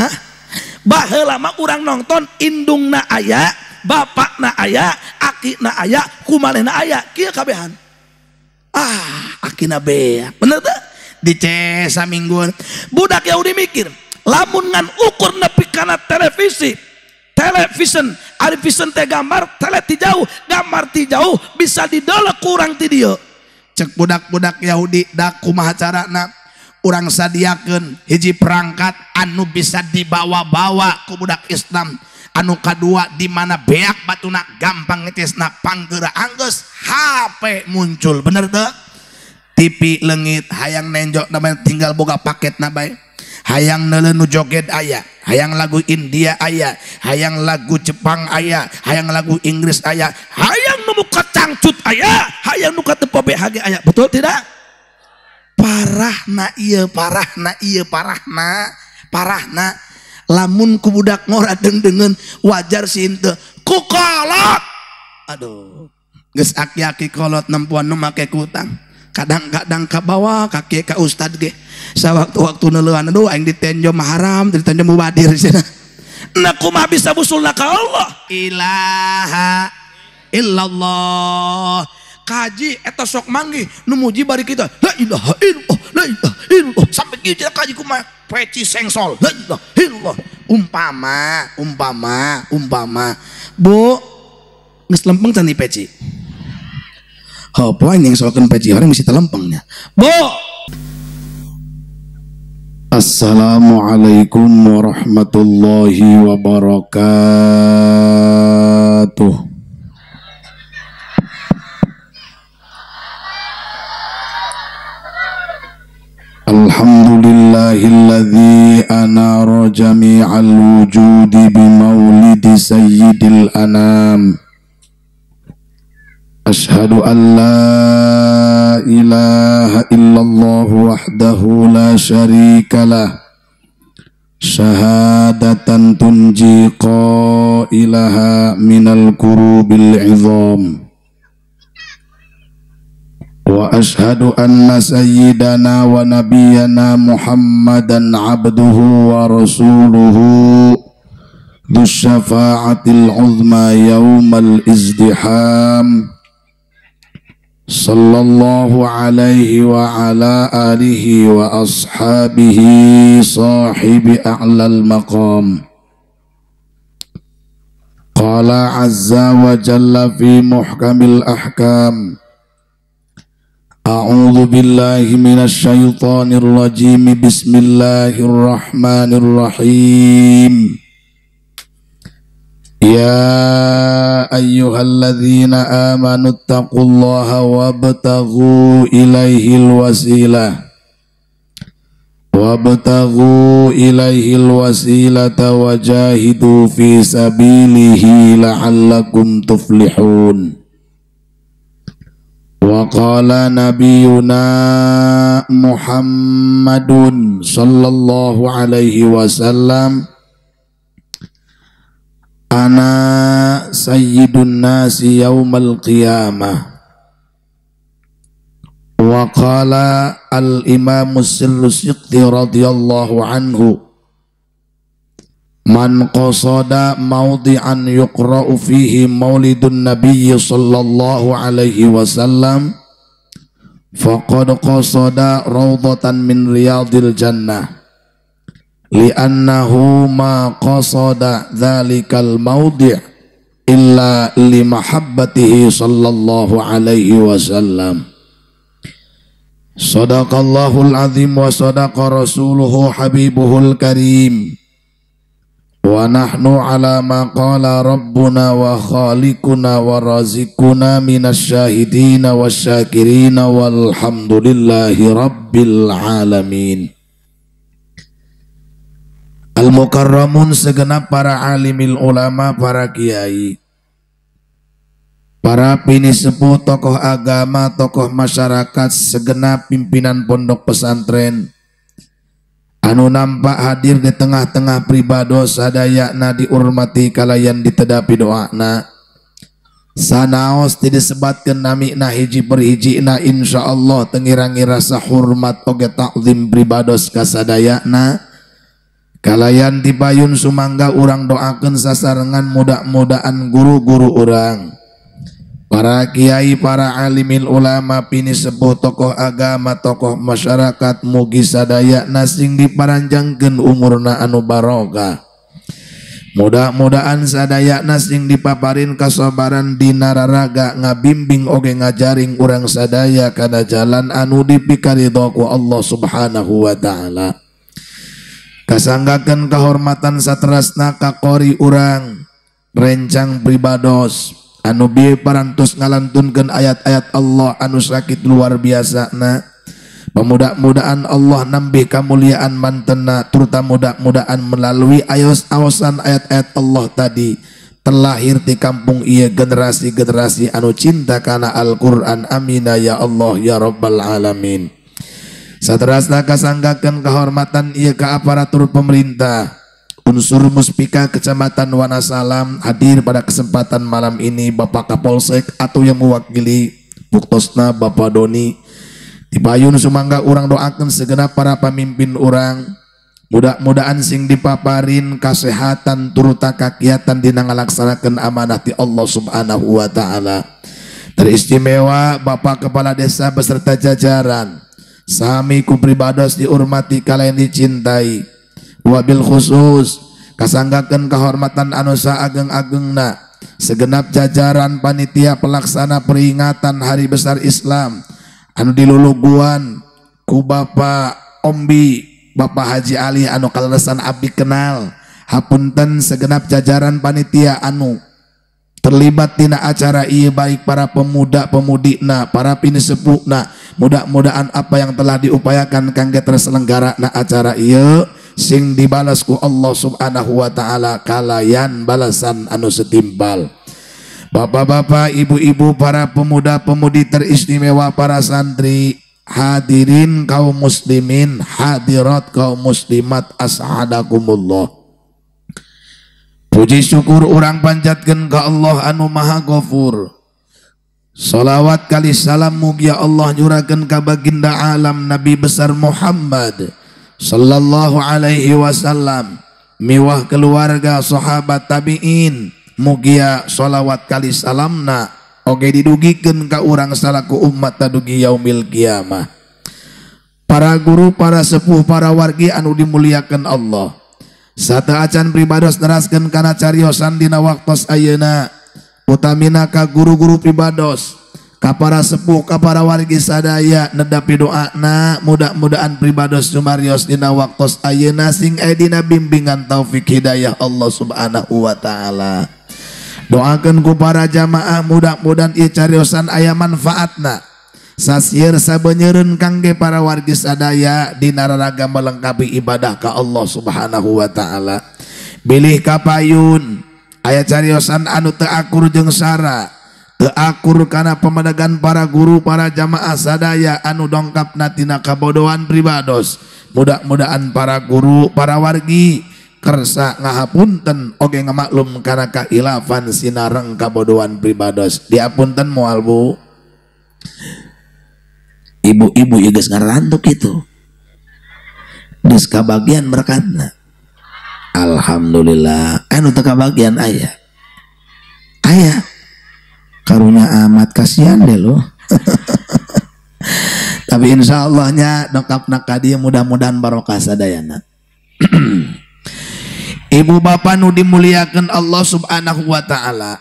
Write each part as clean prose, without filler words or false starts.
Hah? Baheula mah urang nonton indungna aya, bapakna aya, akina aya, kumanehna aya, kieu kabehan. Ah, akina beak. Bener teu? Dices samingguan. Budak Yahudi mikir, lamun ngan ukur nepi kana televisi, television, ari vision teh gambar, tele ti jauh, gambar ti jauh bisa didelek kurang ti dieu. Cek budak-budak Yahudi dak kumaha carana urang sadiakeun hiji perangkat anu bisa dibawa-bawa ku budak Islam. Anu kadua di mana beak batuna gampang ngetisna panggeura anggeus HP muncul, bener teu? TV leungit hayang nenjok namanya tinggal boga paketna bae. Hayang neuleuh nu joget aya, hayang lagu India aya, hayang lagu Jepang aya, hayang lagu Inggris aya, hayang nu muka cangcut aya, hayang nu katempo BHG aya. Betul tidak? Parahna ieu, parahna ieu, parahna, parahna. Lamun ku budak ngora deung-deungeun wajar sih henteu. Ku kolot. Aduh, geus aki-aki kolot nempuan nu make kutang. Kadang-kadang kabawa kaki ka ustad ge. Sawaktu-waktu neuleuan aduh aing ditenjo mahram, ditenjo mubadir cenah. Nah kumaha bisa busulna ka Allah? Ilaha illallah. Kaji eta sok manggih nu muji bari kita. La ilaha illallah, la ilaha illallah. Sampai kieu cenah kaji kumaha peci sengsol. La ilaha illallah. Umpama, umpama, umpama. Bu, geus lempeng can di peci. Apa yang soalkan peci orang mesti telempengnya. Bu. Assalamualaikum warahmatullahi wabarakatuh. Alhamdulillahilladzi anara jami'al wujudi bimaulidi sayyidil anam. Ashhadu an la ilaha illallah wahdahu la syarika lah. Syahadatan tunji qailaha minal kurubil izam. Wa ashhadu anna sayyidana wa nabiyyana Muhammadan abduhu wa rasuluhu dzusy-syafa'atil uzma yaumal izdiham. Sallallahu alaihi wa ala alihi wa ashabihi sahibi a'lal maqam. Qala azza wa jalla fi muhkamil ahkam. A'udzu billahi minasy syaithanir rajim. Bismillahirrahmanirrahim. Ya ayyuhalladzina amanu taqullaha wabtaghu ilaihil wasilah wabtaghu ilaihil wasilata wajahidu fi sabilihi la'allakum tuflihun. Wa qala nabiyuna Muhammadun sallallahu alaihi wasallam, ana sayyidun nasi yaumal qiyamah. Wa qala al-imam as-Sirrusiqti radhiyallahu anhu, man qasada mawdi'an yuqra'u fihi maulidun nabiyyi sallallahu alaihi wasallam faqad qasada rawdatan min riyadil jannah li'annahu ma qasada dzalikal mawdi' illa limahabbatihi sallallahu alaihi wasallam. Sadaqallahul azim wa sadaqa rasuluhu habibuhul karim. Wa nahnu ala ma qala rabbuna wa khaliquna wa razikuna minasyahidina wasyakirina walhamdulillahi rabbil alamin. Al-mukarramun, segenap para alimil ulama, para kiai, para pinisepuh, tokoh agama, tokoh masyarakat, segenap pimpinan pondok pesantren anu nampak hadir di tengah-tengah pribados sadayana diurmati kalayan ditedapi doana. Sanaos tidak sebatkeun namina hiji per hijina, insyaallah tengirang-ngira rasa hormat oge takzim pribados kasadayana. Kalayan tipayun sumangga urang doakeun sasarengan mudah-mudahan guru-guru urang, para kiai, para alimil ulama, pinisepuh tokoh agama, tokoh masyarakat, mugi sadaya sing diparanjangkeun umurna anu barokah. Mudah-mudahan sadaya sing dipaparin kasabaran dina raraga ngabimbing oge ngajaring urang sadaya kana jalan anu dipikaridho ku Allah Subhanahu wa taala. Kasanggakeun kahormatan saterasna ka qori urang rencang pribados anu bieu parantos ngalantunkeun ayat-ayat Allah anu sakit luar biasana. Pemuda-mudaan Allah nambih kamuliaan mantena, terutama mudah-mudahan melalui ayos-aosan ayat-ayat Allah tadi terlahir di kampung ieu generasi-generasi anu cinta kana Al-Qur'an. Amina ya Allah ya Rabbal alamin. Saterasna kasanggakeun kehormatan ieu ka aparatur pemerintah, unsur Muspika Kecamatan Wanasalam hadir pada kesempatan malam ini Bapak Kapolsek atau yang mewakili buktosna Bapak Doni. Dipayun sumangga urang doakeun segenap para pamimpin urang, mudah-mudahan sing dipaparin kasehatan turuta kakiatan dina ngalaksanakeun amanah ti Allah Subhanahu wa taala. Teristimewa Bapak Kepala Desa beserta jajaran, sami ku pribados dihormati kalayan dicintai. Wabil khusus kasanggakeun kehormatan anu saageng-agengna segenap jajaran panitia pelaksana peringatan Hari Besar Islam anu diluluguan ku Bapak Ombi, Bapak Haji Ali anu kaleresan abdi kenal. Hapunten segenap jajaran panitia anu terlibat dina acara ieu, baik para pemuda-pemudina, para pinisepuhna, mudah-mudahan apa yang telah diupayakan kangge terselenggara na acara ieu sing dibalas ku Allah Subhanahu wa taala kalayan balasan anu setimpal. Bapak-bapak, ibu-ibu, para pemuda-pemudi teristimewa, para santri, hadirin kaum muslimin, hadirat kaum muslimat, as'adakumullah. Puji syukur urang panjatkeun ka Allah anu Maha Ghafur. Salawat kali salam mugia Allah nyurakeun ka baginda alam Nabi besar Muhammad sallallahu alaihi wasallam, miwah keluarga, sahabat, tabiin. Mugia sholawat kali salamna oge didugikeun ka urang salaku umat tadugi yaumil kiamah. Para guru, para sepuh, para wargi anu dimuliakan Allah, sateuacan pribados neraskeun kana cariosan dina waktos ayeuna, utamina ka guru-guru pribados, ka para sepuh, ka para wargi sadaya nedapi doana mudah-mudahan pribados sumarios dina waktos ayeuna sing aya dina bimbingan taufik hidayah Allah Subhanahu wa taala. Doakeun ku para jamaah mudah-mudahan ieu cariosan aya manfaatna, sasieur sabenyeureun kangge para wargi sadaya dina raraga melengkapi ibadah ka Allah Subhanahu wa taala. Bilih kapayun aya cariosan anu teu akur jeung sara, teu akur kana pamadegan para guru, para jamaah sadaya anu dongkapna tina kabodohan pribados. Mudah-mudahan para guru, para wargi kersa ngahapunten oge ngamaklum kana kailafan sinareng kabodohan pribados. Diapunten moal Bu. Ibu-ibu ieu geus ngarantuk kitu. Geus kabagian berkatna. Alhamdulillah anu teu kabagian aya. Aya. Karunya amat kasihan deh lo. Tapi insya Allahnya dongkapna ka dieu mudah-mudahan barokah sadayana. Ibu bapak nu dimuliakan Allah Subhanahu wa taala.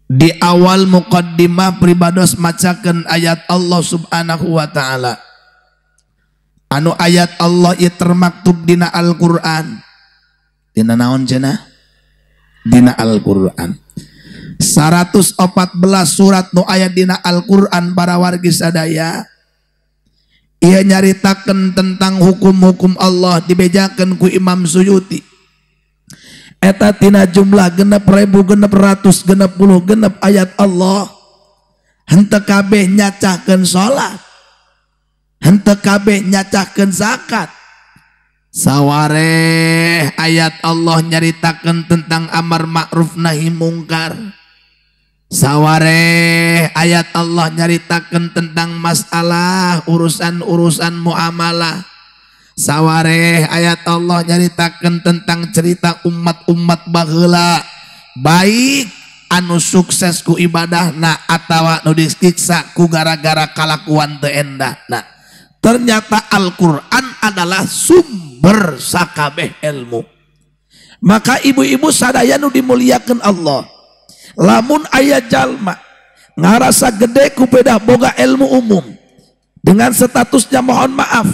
Di awal muqaddimah pribados macakeun ayat Allah Subhanahu wa taala. Anu ayat Allah ieu termaktub dina Al-Qur'an. Dina naon cenah? Dina Al-Qur'an. 114 surat nu aya dina Al-Qur'an para wargi sadaya. Ia nyaritakeun tentang hukum-hukum Allah dibejakeun ku Imam Suyuti. Eta tina jumlah 6.666 ayat Allah, henteu kabeh nyacahkeun salat, henteu kabeh nyacahkeun zakat. Sawareh ayat Allah nyaritakeun tentang amar ma'ruf nahi mungkar. Sawareh ayat Allah nyaritakeun tentang masalah urusan-urusan muamalah. Sawareh ayat Allah nyaritakeun tentang cerita umat-umat baheula, baik anu sukses ku ibadahna atawa nu disiksa ku gara-gara kalakuan teu endahna. Ternyata Al-Qur'an adalah sumber sakabeh ilmu. Maka ibu-ibu sadaya nu dimuliakeun Allah, lamun aya jalma ngarasa gede ku pedah boga ilmu umum dengan statusnya mohon maaf,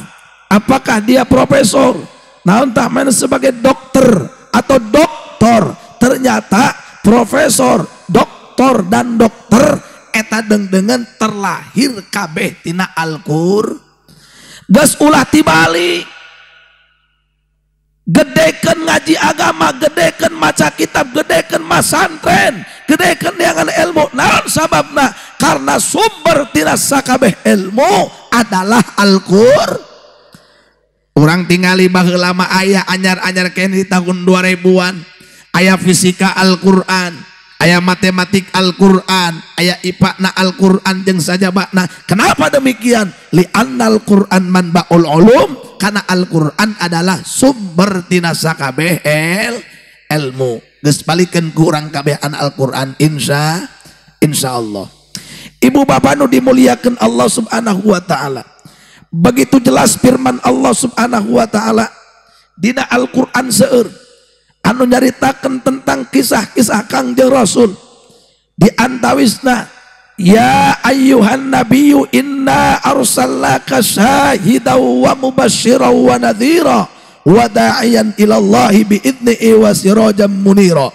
apakah dia profesor, naon tah main sebagai dokter atau doktor, ternyata profesor, doktor dan dokter eta dengdengan terlahir kabeh tina Al-Qur'an. Geus ulah tibalik, gedekeun ngaji agama, gedekeun maca kitab, gedekeun masantren, gedekeun neangan ilmu. Naon sababna? Karena sumber tina sakabeh ilmu adalah Al-Qur'an. Urang tingali baheula mah aya anyar-anyar keneh di tahun 2000-an, aya fisika Al-Qur'an, aya matematik Al-Qur'an, aya IPA na Al-Qur'an jeung sajabana. Kenapa demikian? Li'annal Qur'an manba'ul ulum, karena Al-Qur'an adalah sumber tina sakabeh ilmu. Geus balikeun ku urang kabehan Al-Qur'an insyaallah. Ibu bapak nu dimuliakeun Allah Subhanahu wa taala. Begitu jelas firman Allah Subhanahu wa taala dina Al-Qur'an seueur anu nyaritakeun tentang kisah-kisah Kangjeng Rasul. Di antawisna, ya ayyuhan nabiyyu inna arsalnaka syahidan wa mubasysyiran wa nadhira wa da'iyan ilallahi biidnihi wa sirajan munira.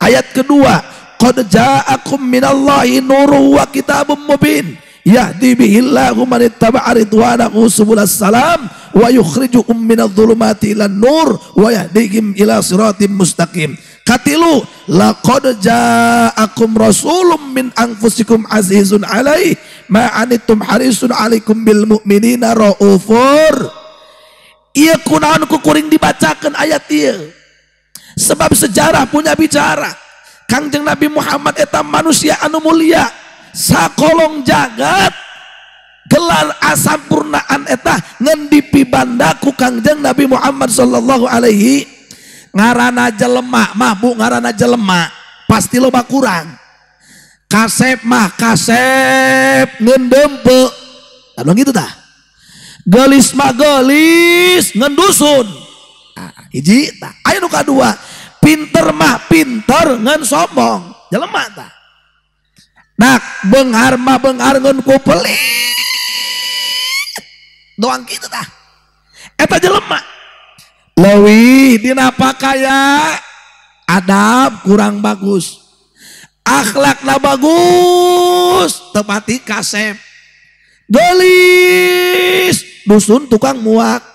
Ayat kedua, qad ja'akum minallahi nurun wa kitabun mubin yahdi bihillahu man ittaba'a ridwanahu subulas salam wa yukhrijuhum minadh dhulumati ilan nur wa yahdihim ila siratim mustaqim. Katilu, laqad ja'akum rasulun min anfusikum azizun alaihi ma anittum harisun alaikum bil mu'minina raufur. Ieu kunaon ku kuring dibacakeun ayat ieu? Sebab sejarah punya bicara. Kangjeng Nabi Muhammad eta manusia anu mulia, sakolong jagat gelar asampurnaan eta ngan dipibanda ku Kangjeng Nabi Muhammad sallallahu alaihi. Ngarana jelema mah bu, ngarana jelema pasti loba kurang. Kasep mah kasep ngeun dempe, anu gitu tah. Gelis mah gelis ngeun dusun. Ah, hiji tah. Aya nu kadua, pinter mah pinter ngeun sombong, jelema tah. Nak benghar mah benghar ngeun ku pelit. Doang kitu tah. Eta jelema. Leuwih dina pakaya adab kurang bagus, akhlakna bagus tepati kasep, gelis dusun tukang muak.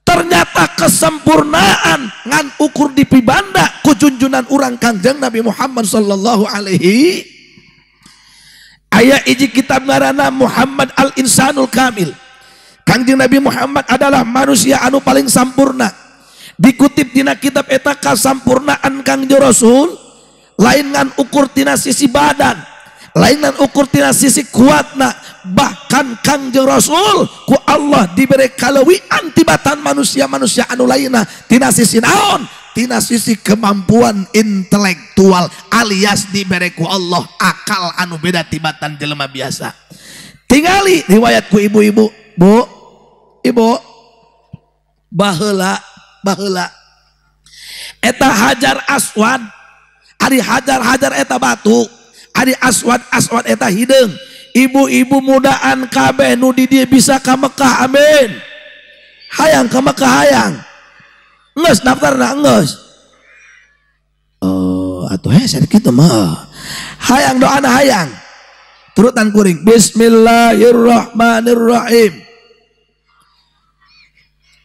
Ternyata kesempurnaan ngan ukur dipibanda ku junjunan urang Kangjeng Nabi Muhammad sallallahu alaihi. Aya hiji kitab ngaranna Muhammad Al-Insanul Kamil. Kangjeng Nabi Muhammad adalah manusia anu paling sampurna. Dikutip dina kitab eta kasampurnaan Kangjeng Rasul lain ngan ukur tina sisi badan, lain ngan ukur tina sisi kuatna, bahkan Kangjeng Rasul ku Allah diberi kalewian tibatan manusia-manusia anu lainna tina sisi naon? Tina sisi kemampuan intelektual, alias diberi ku Allah akal anu beda tibatan jelema biasa. Tingali riwayat ku ibu-ibu, bu, ibu, baheula baheula eta Hajar Aswad, ari Hajar Hajar eta batu, ari Aswad Aswad eta hideung. Ibu-ibu mudaan kabeh nu di dieu bisa ka Mekah, amin. Hayang ka Mekah hayang. Geus daftarna geus. Oh, atuh hese kitu mah. Hayang doana hayang. Turutan kuring. Bismillahirrahmanirrahim.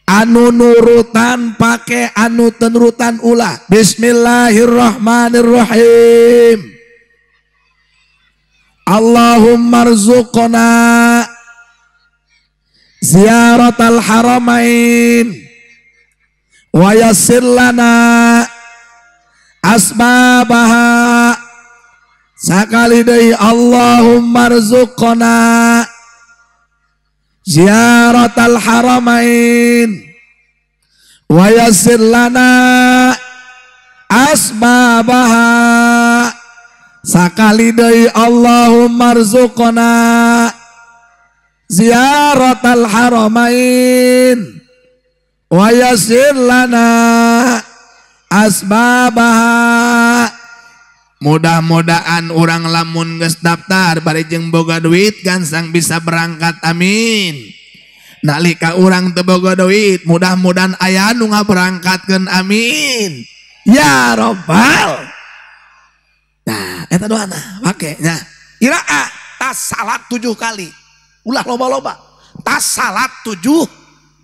Anu nurutan pake anu tenurutan ulah. Bismillahirrahmanirrahim. Allahumma rzuqna ziyaratal haramain wa yassir lana asbabaha. Sakali deui Allahumma rzuqna Ziaratal haramain wa yassir lana asbabaha. Sakali deui Allahumma rzuqna ziaratal haramain wa yassir lana asbabaha. Mudah-mudahan urang lamun geus daftar bari jeung boga duit gansang bisa berangkat, amin. Nalika urang teu boga duit mudah-mudahan aya nu ngaberangkatkeun, amin ya robbal. Nah eta doana make nya ira'a tas salat 7 kali, ulah loba-loba, tas salat 7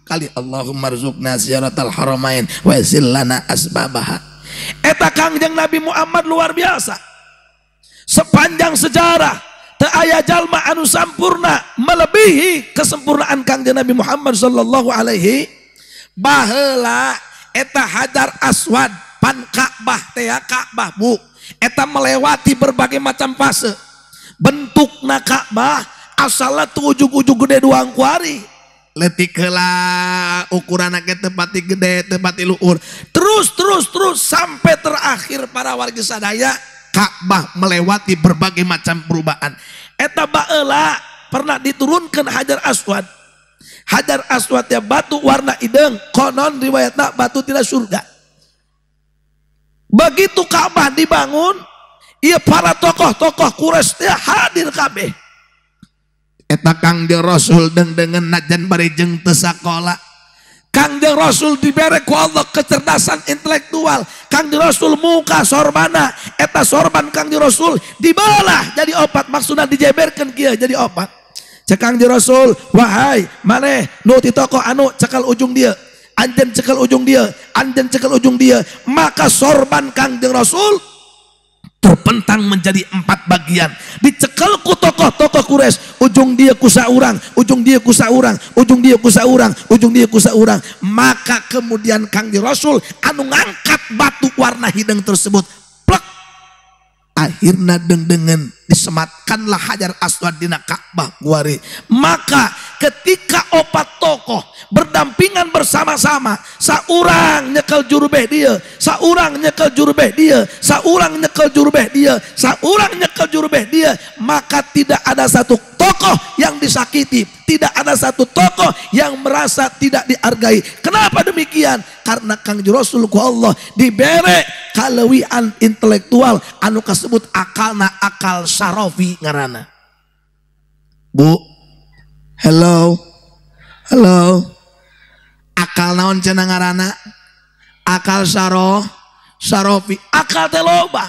kali. Allahumma rzuqna ziyaratal haramain wa yassir lana asbabaha. Eta Kangjeng Nabi Muhammad luar biasa. Sepanjang sejarah teu aya jalma anu sampurna melebihi kesempurnaan Kangjeng Nabi Muhammad sallallahu alaihi. Baheula eta Hajar Aswad pan Ka'bah teh Ka'bah bu, eta melewati berbagai macam fase. Bentukna Ka'bah asalna tuh ujug-ujug gede duang kuari. Letik heula ukuranna ge teu pati gede, teu pati luhur. Terus terus terus sampai terakhir para warga sadaya Ka'bah melewati berbagai macam perubahan. Eta baheula pernah diturunkan Hajar Aswad. Hajar Aswad ya batu warna hideung, konon riwayatna batu tina surga. Begitu Ka'bah dibangun, ieu para tokoh-tokoh Quraisy teh hadir kabeh. Eta Kangjeng Rasul dengdengen najan bari jeung teu sakola. Kangjeng Rasul dibere ku Allah kecerdasan intelektual. Kangjeng Rasul muka sorbana, eta sorban Kangjeng Rasul dibelah jadi opat, maksudna dijeberkeun kieu jadi opat. Cek Kangjeng Rasul, wahai maneh nu ti tokoh anu cekal ujung dia, anjeun cekal ujung dia, anjeun cekal ujung dia, maka sorban Kangjeng Rasul terpentang menjadi 4 bagian. Dicekel ku tokoh-tokoh Quraisy, ujung dia ku saurang, ujung dia ku saurang, ujung dia ku saurang, ujung dia ku saurang. Maka kemudian Kangjeng Rasul anu ngangkat batu warna hideung tersebut, plek, akhirna dengdengen disematkanlah Hajar Aswad dina Ka'bah kuari. Maka ketika opat tokoh berdampingan bersama-sama, saurang nyekel jurubeh dia, saurang nyekel jurubeh dia, saurang nyekel jurubeh dia, saurang nyekel jurubeh dia, maka tidak ada satu tokoh yang disakiti, tidak ada satu tokoh yang merasa tidak dihargai. Kenapa demikian? Karena Kangjeng Rasul ku Allah dibere kalewian intelektual anu kasebut akalna akal sarofi ngaranna. Bu, hello, hello, akal naon cenah ngaranna? Akal sarofi. Akal teh loba,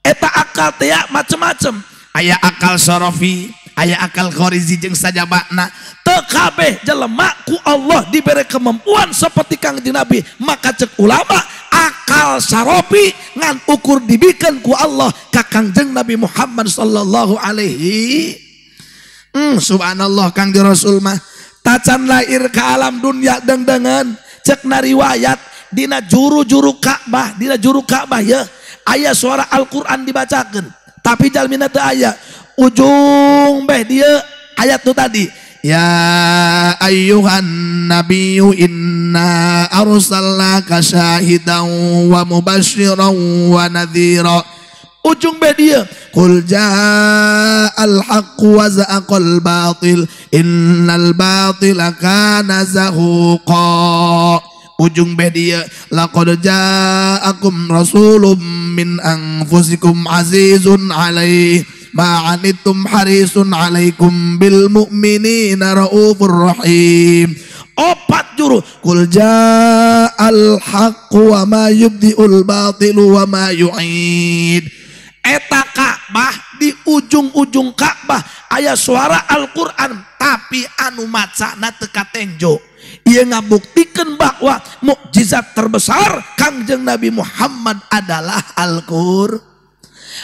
eta akal teh macem-macem. Aya akal sarofi, aya akal khorizi jeung sajabana. Teu kabeh jelema ku Allah dibere kemampuan seperti Kangjeng Nabi. Maka cek ulama akal sarofi ngan ukur dibikeun ku Allah ka Kangjeng Nabi Muhammad sallallahu alaihi. Subhanallah Kangjeng Rasul mah tacan lahir ke alam dunia dengdengan cek na riwayat dina juru-juru Ka'bah, dina juru Ka'bah ya aya suara Al-Qur'an dibacakeun tapi jalmina teu aya. Ujung beh dia ayat tu tadi, ya ayyuhan nabiyyu inna arsalnaka syahidan wa mubasysyiran wa nadhira. Ujung beh dia, qul ja'al haqqu wa zaqal batil innal batila kana zahuqa. Ujung beh dia, laqad ja'akum rasulun min anfusikum azizun alaihi ma anittum harisun alaikum bil mu'minina raufur rahim. Opat juru, qul ja'al haqqu wa ma yubdi'ul batilu wa ma yu'id. Eta Ka'bah di ujung-ujung Ka'bah aya suara Al-Qur'an tapi anu macana teu katenjo. Ieu ngabuktikeun bahwa mukjizat terbesar Kangjeng Nabi Muhammad adalah Al-Qur'an.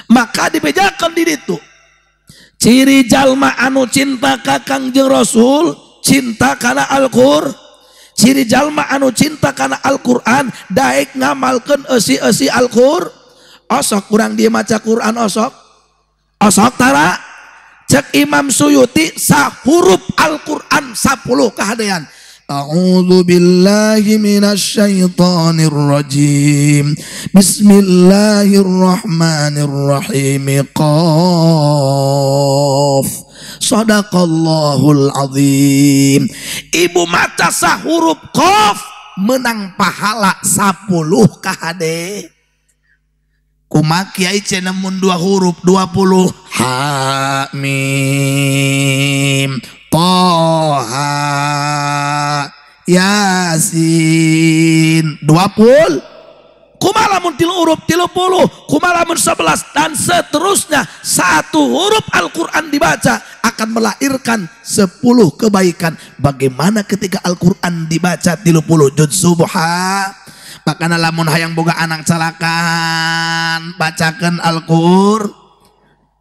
Maka dibejakan di ditu ciri jalma anu cinta ka Kangjeng Rasul cinta kana Al-Qur'an, ciri jalma anu cinta kana Al-Qur'an daek ngamalkeun eusi-eusi Al-Qur'an. Osok kurang dia maca Quran osok, osok tara Cek Imam Suyuti sahuruf Al-Qur'an 10 kahadean. A'udzu billahi minasyaitonir rajim. Bismillahirrahmanirrahim. Qaf. Shadaqallahul azim. Ibu maca sahuruf qaf menang pahala 10 kahade. Kumaha kiai cenah mun 2 huruf 20 ha mim toha yasin 20. Kumaha lamun 3 huruf 30, kumaha lamun 11 dan seterusnya. Satu huruf Al-Qur'an dibaca akan melahirkan 10 kebaikan. Bagaimana ketika Al-Qur'an dibaca 30 juz subha? Makana lamun hayang boga anak calakan bacakan Al-Qur'an.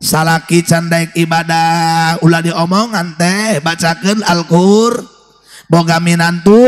Salaki candaik ibadah ulah diomongan teh bacakan Al-Qur'an. Boga minantu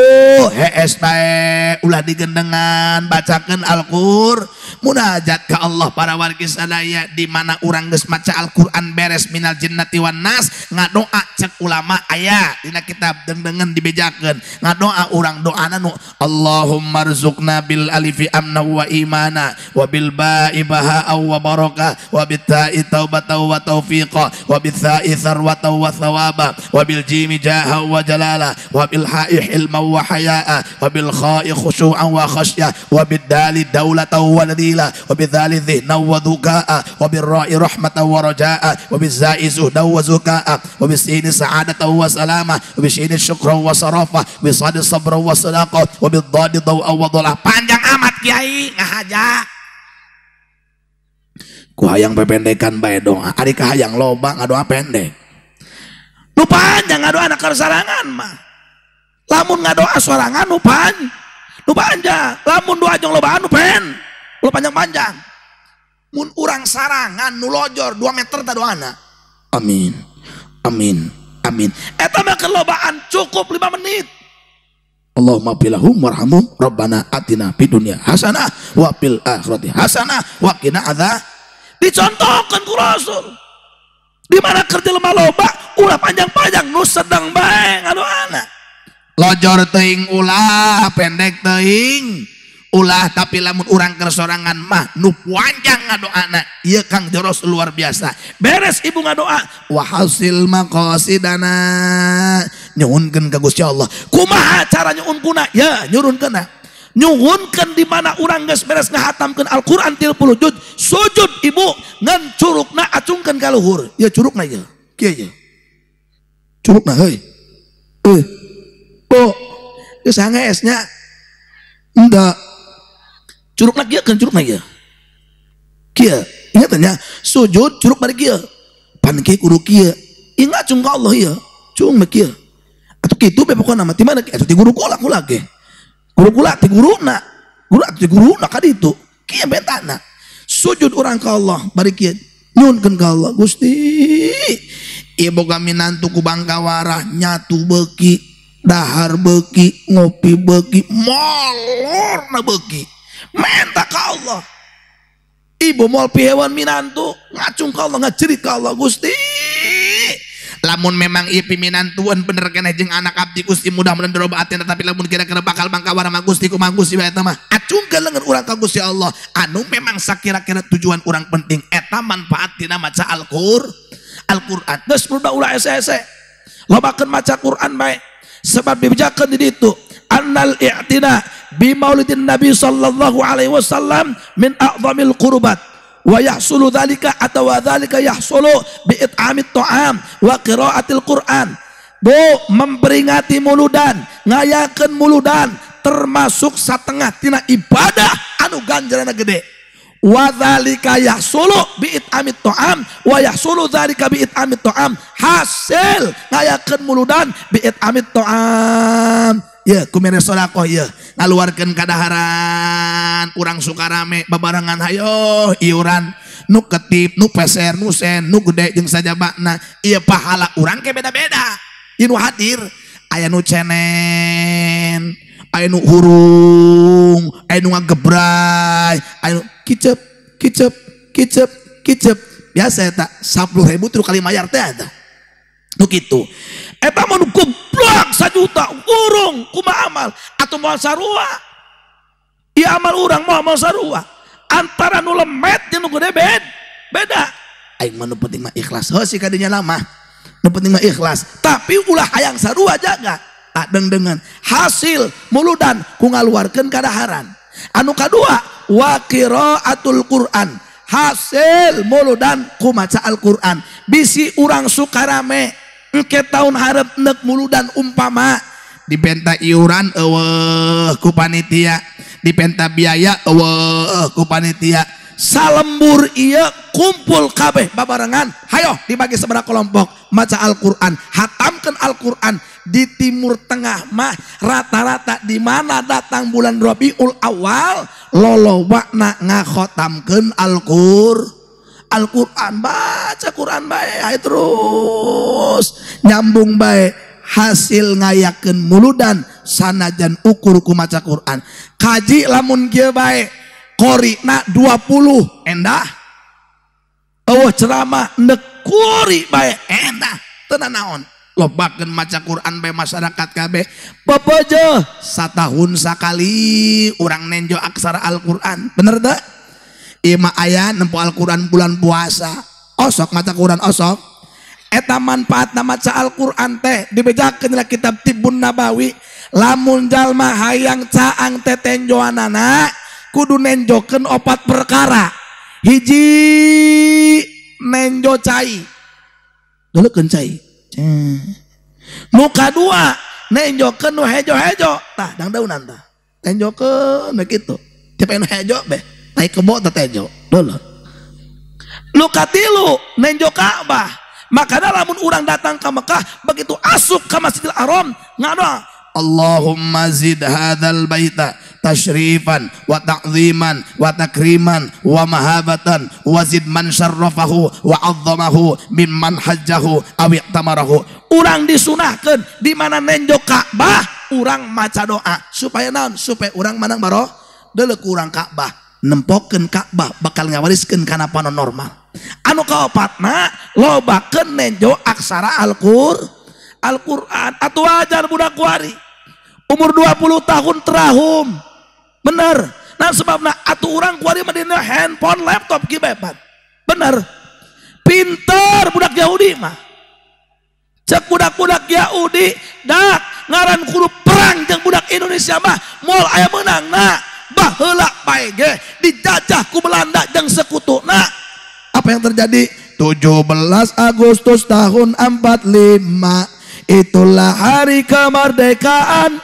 hees bae ulah digendengan bacakan Al-Qur'an. Munajat ka Allah para wargi sadaya di mana urang geus maca Al-Qur'an beres minal jinnati wan nas ngadoa cek ulama aya dina kitab dengdengen dibejakeun ngadoa urang doana nu Allahumma rzuqna bil alifi amna wa imana wa bil ba'i baha wa barakah wa bit ta'i taubatan wa taufiqa wa bit tha'i tharwatan wa thawaba wa bil jimi jaha wa jalala wa bil ha'i hilman wa haya'a wa bil kha'i khushu'an wa khasyah wa bid dali daulatan wa dalila wa bid dhali dhihnan wa dhuka'a wa bir ra'i rahmatan wa raja'a wa biz za'i zuhdan wa zuka'a wa bis sini sa'adatan wa salama wa bis syini syukran wa sarafa wa bis sadi sabran wa sadaqa wa bid dhadi daw'an wa dhalah. Panjang amat kiai ngahaja. Ku hayang pependekan bae doa, ari kahayang loba ngadoa pendek. Nu panjang ngadoa anak sarangan mah. Lamun ngadoa sorangan nu panjang, lamun doa jeung lobaan nu pen, nu panjang-panjang. Mun urang sarangan nu lojor 2 meter ta doana. Amin. Amin. Amin. Eta mah kelobaan cukup 5 menit. Allahumma bilahum warhamhum rabbana atina fid dunya hasanah wa fil akhirati hasanah wa qina adzab. Dicontohkeun ku Rasul. Di mana kerja lemah loba ulah panjang-panjang nu sedang bae ngadoana. Lojor teuing ulah, pendek teuing ulah, tapi lamun urang keur sorangan mah nu panjang ngadoana. Ieu Kang Joros luar biasa. Beres ibu ngadoa, wa hasil maqasidana, nyuhunkeun ka Gusti Allah. Kumaha cara nyuhunkuna? Ya, nyurunkeunna. Nyuhunkeun di mana urang geus beres ngahatamkeun Al-Qur'an 30 juz, sujud ibu ngan curugna acungkeun ka luhur. Ya curugna ieu. Kieu ieu. Curugna heuy. Bu, geus hangeesnya. Enggak. Curugna kieu kan curugna ieu. Kieu, ingat nya, sujud curug bari kieu. Pan kieu kudu kieu. Ingat cung ka Allah ieu. Cung mah kieu. Atuh kitu be pokona mah ti mana atuh ti guru kula kula ge. Guru kula ti guruna. Guru atuh ti guruna ka ditu. Kieu betana. Sujud urang ka Allah bari kieu. Nyuhunkeun ka Allah, Gusti. Ieu boga minantu ku bangkawarah nyatu beuki. Dahar beuki, ngopi beuki, molorna beuki. Minta ka Allah. Ibu moal pihewan minantu, ngacung ka Allah, ngajerit ka Allah, Gusti. Lamun memang ieu piminantuan bener keneh jeung anak abdi Gusti mudah-mudahan diroba atina, tapi lamun kira-kira bakal bangkawara mah Gusti kumaha Gusti bae eta mah. Acungkeun leungeun urang ka Gusti Allah anu memang sakira-kira tujuan urang penting eta manfaat tina maca Al-Qur'an. Geus ulah ulah ese-ese. Lobakeun maca Qur'an bae. Sebab dibejakeun di ditu annal i'tina bi maulidin nabi sallallahu alaihi wasallam min a'zamil qurbat wa yahsulu dzalika atau dzalika yahsulu bi it'amit ta'am wa qiraatil Qur'an. Bu, memperingati muludan, ngayakeun muludan termasuk satengah tina ibadah anu ganjaranna gede. Wa dzalika yahsulu bi it'amit ta'am wa yahsulu dzalika bi it'amit ta'am. Hasil ngayakeun muludan bi it'amit ta'am. Ya ku mere sedekah ya ngaluarkeun kadaharan urang sukarame babarengan hayo iuran nu ketip nu peser nu sen nu gede jeung sajabana ieu pahala urang ke beda-beda. Ieu nu hadir aya nu cenen, aya nu hurung, aya nu ngagebray, aya nu kicep kicep kicep kicep. Biasa eta 10.000 3 kali mayar teh eta. Nu kitu. Eta mah nu goblok 1 juta urung kumaha amal atuh moal sarua. Ieu amal urang moal moal sarua. Antara nu lemet jeung nu gede beda. Aing mah nu penting mah ikhlas. Heuh si kadinya lama. Nu penting mah ikhlas, tapi ulah hayang sarua jaga. Tak dengdengan hasil muludan ku ngaluarkeun kadaharan. Anu kadua wa qiraatul Quran, hasil muludan ku maca Al-Quran. Bisi urang sukarame engke taun hareup neuk muludan umpama dipenta iuran eueuh ku panitia, dipenta biaya eueuh ku panitia. Salembur ieu kumpul kabeh babarengan, hayo dibagi sabaraha kelompok maca Al-Quran, hatamkeun Al-Quran. Di Timur Tengah mah rata-rata di mana datang bulan Rabiul Awal lolobana ngakhotamkeun Al-Quran, baca Quran bae hayo terus nyambung bae hasil ngayakeun muludan sanajan ukur ku maca Quran. Kaji lamun kieu bae korina 20 endah, eueuh ceramah neuk kori bae endah, teu nanaon. Lobakeun maca Quran bae masyarakat kabeh. Pepeje satahun sakali urang nenjo aksara Al-Quran, bener teu? Ieu mah aya nempo Al-Quran bulan puasa, osok maca Quran osok. Eta manfaatna maca Al-Quran teh dibejakeun dina kitab Tibbun Nabawi, lamun jalma hayang caang teh tenjoanana kudu nenjokeun opat perkara. Hiji nenjo cai, duleukeun cai. Nu kadua nenjokeun nu hejo-hejo, tah dangdaunan tah. Nenjokeun we kitu. Tiap anu hejo beh, tai kebo teh tejo. Duleuh. Nu katilu nenjo Ka'bah. Makana lamun urang datang ka Mekah begitu asup ka Masjidil Haram ngadoa, Allahumma zid hadzal baita tasyrifan wa ta'ziman wa takriman wa mahabatan wa zid man syarrafahu wa 'azzamahu mimman hajjahu aw i'tamarahu. Urang disunahkeun di mana nenjo Ka'bah urang maca doa supaya naon? Supaya urang manang baroh deuleu urang Ka'bah, nempokeun Ka'bah bakal ngawariskeun kana panon normal. Anu kaopatna lobakeun nenjo aksara Al-Quran. Atuh wajar budak kuari umur 20 tahun terahum, bener. Nah sebabna atuh urang kuari mah dina handphone laptop ki bebat, bener. Pinter budak Yahudi mah, cek budak-budak Yahudi dak ngaran kudu perang jeung budak Indonesia mah moal aya meunangna. Baheula bae ge dijajah ku Belanda jeung sekutuna. Apa yang terjadi? 17 Agustus tahun 45 itulah hari kemerdekaan,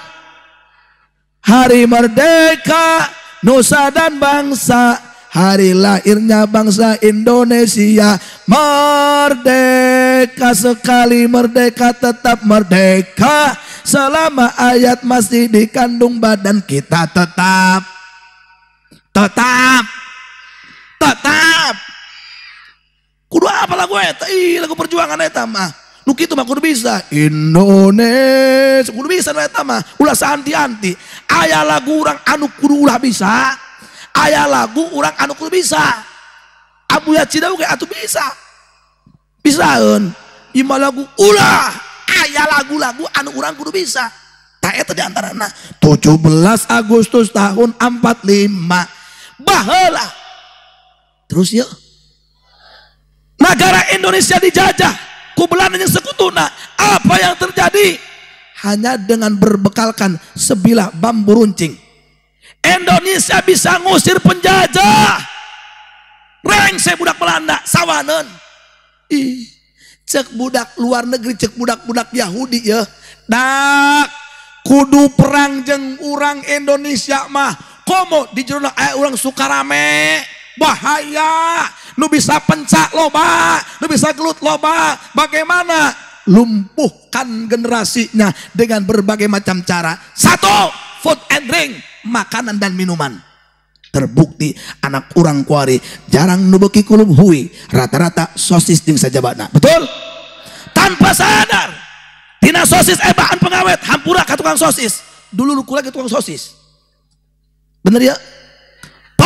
hari merdeka nusa dan bangsa, hari lahirnya bangsa Indonesia. Merdeka sekali merdeka tetap merdeka, selama ayat masih dikandung badan kita tetap tetap tetap. Kudu apa lagu eta? Ih, lagu perjuangan eta mah. Nu kitu mah kudu bisa. Indonesia kudu bisa nu eta mah. Ulah saanti-anti. Aya lagu urang anu kudu ulah bisa. Aya lagu urang anu kudu bisa. Abuya Cidau ge atuh bisa. Bisaeun. Ieu mah lagu ulah. Aya lagu-lagu anu urang kudu bisa. Tah eta di antarana 17 Agustus tahun 45. Baheula. Terus ya. Negara Indonesia dijajah ku Belanda jeung sekutuna. Apa yang terjadi? Hanya dengan berbekalkan sebilah bambu runcing, Indonesia bisa ngusir penjajah. Rengse budak Belanda sawaneun. Ih, cek budak luar negeri, cek budak-budak Yahudi ya. Dak kudu perang jeung urang Indonesia mah. Komo di jerona aya urang sukarame, bahaya. Nu bisa pencak loba, nu bisa gelut loba. Bagaimana? Lumpuhkan generasinya dengan berbagai macam cara. Satu, food and drink, makanan dan minuman. Terbukti anak urang kuari jarang nu beuki kulub hui, rata-rata sosis jeung sajabana. Betul? Tanpa sadar tina sosis bahan pengawet, hampura ka tukang sosis. Dulu lu lagi tukang sosis. Bener ya?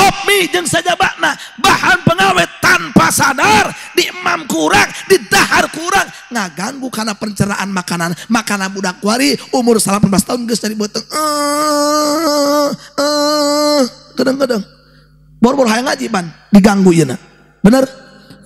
Pop mie jeung sajabana bahan pengawet tanpa sadar diemam kurang, didahar kurang, ngaganggu karena pencernaan makanan. Makanan budak kuari umur 18 tahun geus dari beuteung. Kadang-kadang bor-bor hayang ngaji pan diganggu yeuna. Bener?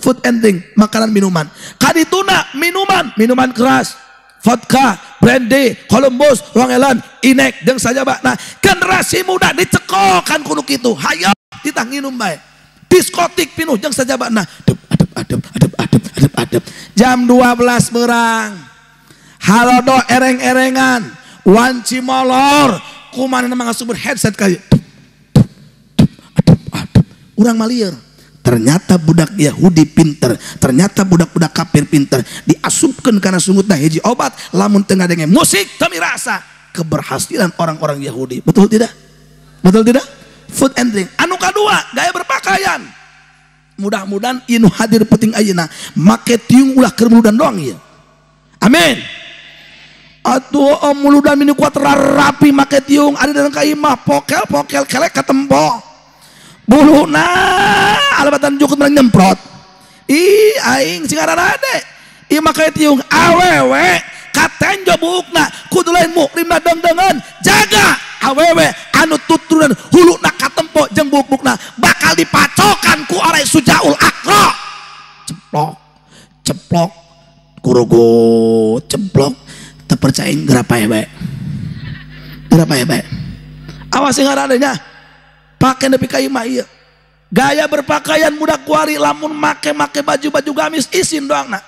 Food and drink, makanan minuman. Kadituna minuman, minuman keras, vodka, brandy, Columbus, Wangelan, Inek jeung sajabana. Generasi muda dicekokan kudu kitu. Hayo ditah nginum bae. Diskotik pinuh jeung sajabana. Adep adep adep adep adep adep adep. Jam 12 berang. Halodo ereng-erengan, wanci molor, kumanehna mah ngasubur headset ka ieu. Adep adep. Urang malieur. Ternyata budak Yahudi pinter, ternyata budak-budak kafir pinter, diasupkeun kana sungutna hiji obat, lamun teu ngadenge musik teu mirasa keberhasilan orang-orang Yahudi. Betul tidak? Betul tidak? Food and drink. Anu kadua, gaya berpakaian. Mudah-mudahan inu hadir penting ayeuna, make tiung ulah keur muludan doang ieu. Amin. Atuh muludan mini kuat rapi make tiung, ada dalam ka imah pokel-pokel kelek katempo. Buluna alabatan jukut menang nyemprot. Ih aing sing arade. Ieu make tiung awewe katenjo buukna kudu lain mukrimna dengdengan jaga awewe anu tuturunan huluna katempo jeung buuk-buukna bakal dipacokan ku orai sujaul akro. Ceplok ceplok kurogo ceplok teu percaya geura paeh bae. Geura paeh bae. Awas sing aradenya. Pakai nepi ka imah ieu. Gaya berpakaian budak kuari lamun make-make baju-baju gamis isin doang na.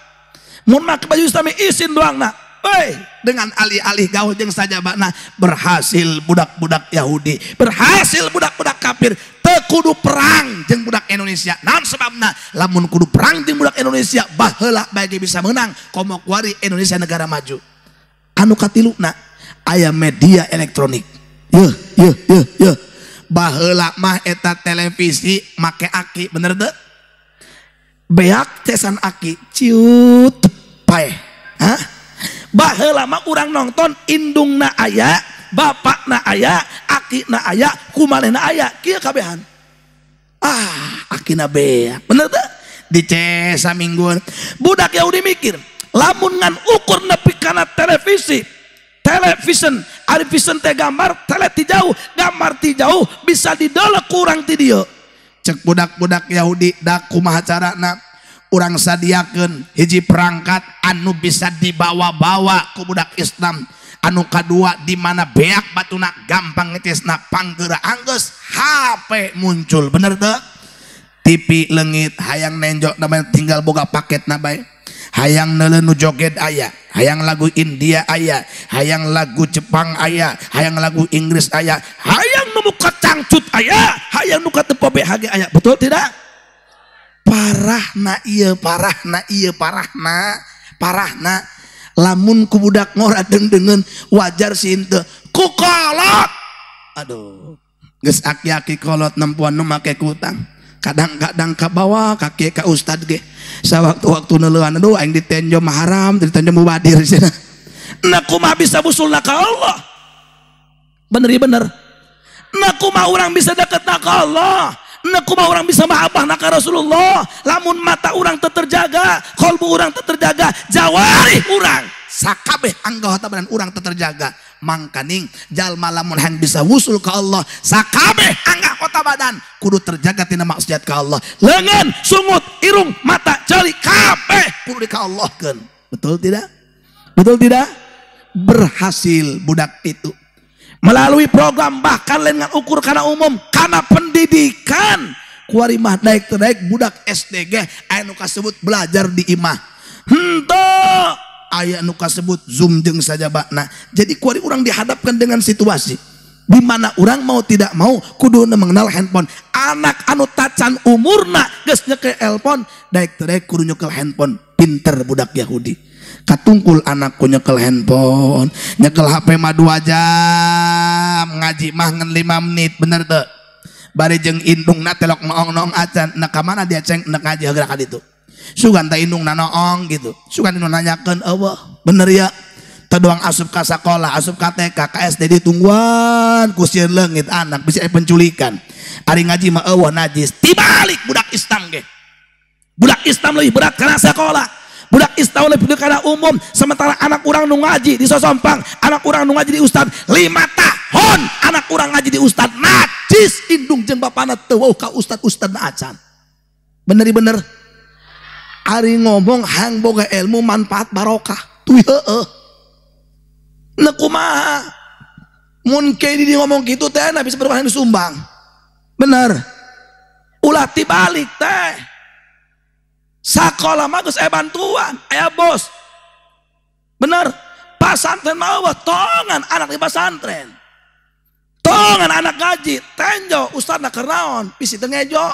Mun make baju islami isin doang na. Woi, dengan alih-alih gaul jeung sajabana berhasil budak-budak Yahudi, berhasil budak-budak kafir, teu kudu perang jeung budak Indonesia. Naon sebabna? Lamun kudu perang jeung budak Indonesia baheula bae bisa menang komo kuari Indonesia negara maju. Anu katiluna aya media elektronik. Yeuh, yeuh, yeuh, yeuh. Baheula mah eta televisi make aki, bener teu? Beak cesan aki, ciut paeh. Hah? Baheula mah urang nonton indungna aya, bapakna aya, akina aya, kumanehna aya, kieu kabehan. Ah, akina beak. Bener teu? Dicesa mingguan. Budak Yahudi mikir, lamun ngan ukur nepi kana televisi, television, ari vision teh gambar, tele ti jauh, gambar ti jauh bisa didolek kurang ti dieu. Cek budak-budak Yahudi da kumaha carana urang sadiakeun hiji perangkat anu bisa dibawa-bawa ku budak Islam. Anu kadua di mana beak batuna gampang ngetisna panggeura anggeus HP muncul, bener teu? TV leungit hayang nenjok namanya tinggal boga paketna bae. Hayang neuleuh nu joget aya, hayang lagu India aya, hayang lagu Jepang aya, hayang lagu Inggris aya, hayang nu muka cangcut aya, hayang nu katempo BHG aya. Betul tidak? Parahna ieu, parahna ieu, parahna, parahna. Lamun ku budak ngora deung-deungeun wajar sih henteu. Ku kolot. Aduh, geus aki-aki kolot nempuan nu make kutang. Kadang-kadang kabawa kaki ka ustad ge. Sawaktu-waktu neuleuan aduh aing ditenjo mah haram, ditenjo mubadir cenah. Nah kumaha bisa busulna ka Allah? Bener ya bener. Nah kumaha urang bisa deketna ka Allah? Nah kumaha urang bisa mahabbahna ka Rasulullah? Lamun mata urang teu terjaga, kalbu urang teu terjaga, jawari urang sakabeh anggota badan urang teu terjaga. Mangkaning jalma lamun hayang bisa wusul ka Allah, sakabeh anggota badan kudu terjaga tina maksiat ka Allah. Leungeun, sungut, irung, mata, jari kabeh kudu dika Allahkeun. Betul tidak? Betul tidak? Berhasil budak itu melalui program bahkan lain ngan ukur kana umum, kana pendidikan. Kuari mah daek teu daek budak SD ge aya nu kasebut belajar di imah. Henteu aya nu kasebut Zoom jeung sajabana. Jadi kuari urang dihadapkan dengan situasi di mana urang mau tidak mau kudu mengenal handphone. Anak anu tacan umurna geus nyekel handphone, daek teu daek kudu nyekel handphone. Pinter budak Yahudi. Katungkul anakku nyekel handphone, nyekel HP mah 2 jam, ngaji mah ngan 5 menit, bener teu? Bari jeung indungna telok noong-noong acan, nek ka mana dia ceng nek ngaji geura ka ditu. Sugan teh indungna noong gitu. Sugan indungna nanyakeun eueuh, bener ya? Teu doang asup ka sakola, asup ka TK, ka SD ditungguan ku sieun leungit anak bisa penculikan. Ari ngaji mah eueuh najis. Tibalik budak Islam ge. Budak Islam lebih berat karena sekolah. Budak Islam lebih berat karena umum. Sementara anak urang nu ngaji di Sosompang, anak urang nu ngaji di ustad 5 tahun, anak urang ngaji di ustad najis indung jeung bapana teu weuh ka ustad-ustadna acan. Bener-bener. Ari ngomong hang boga ilmu manfaat barokah. Tuy heueuh. Nah kumaha? Mun ke di ngomong gitu teh nah bisa berbahan sumbang. Bener. Ulah tibalik teh. Sakola mah geus aya bantuan, aya bos. Bener. Pasantren mah eueuh tongan anak di pasantren. Tongan anak ngaji, tenjo ustadna keur naon, bisi teu ngejo.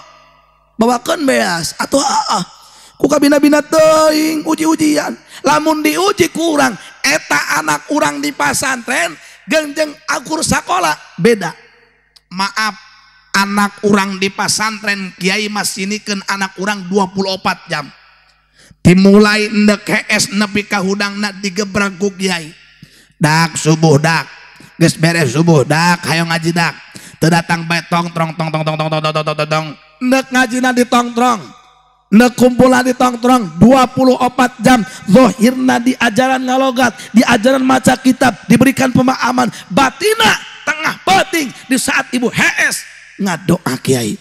Bawakeun beas atuh heeh. Ku kabina-bina teuing uji-ujian. Lamun diuji kurang, eta anak urang di pasantren gengjeng akur sakola beda. Maaf, anak urang di pasantren kiai masinikeun anak urang 24 jam. Dimulai endek hees nepi ka hudangna digebrak ku kiai. Dak subuh dak, geus beres subuh dak, hayo ngaji dak. Teu datang bae tong trong tong tong tong tong tong tong tong tong. Endek ngajina di tongtrong. Nek kumpulan di tongtrong 24 jam zohirna di ajaran ngalogat, di ajaran maca kitab, diberikan pemahaman batina tengah penting di saat ibu hees ngadoa kiai.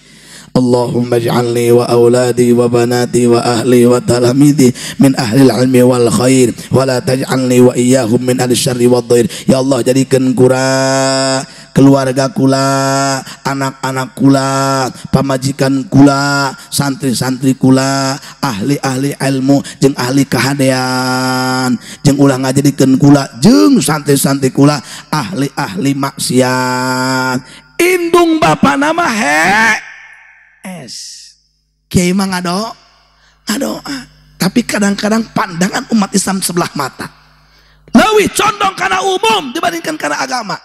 Allahumma ij'alni wa auladi wa banati wa ahli wa talamidi min ahli ilmi wal khair wa la taj'alni wa iyyahum min ahli syarri wad dhair. Ya Allah, jadikan kura keluarga kula, anak-anak kula, pamajikan kula, santri-santri kula, ahli-ahli ilmu jeung ahli kahadean, jeung ulah ngajadikeun kula jeung santri-santri kula ahli-ahli maksiat. Indung bapa nama he es kiai mah ngadoa, tapi kadang-kadang pandangan umat Islam sebelah mata, leuwih condong kana umum dibandingkan kana agama.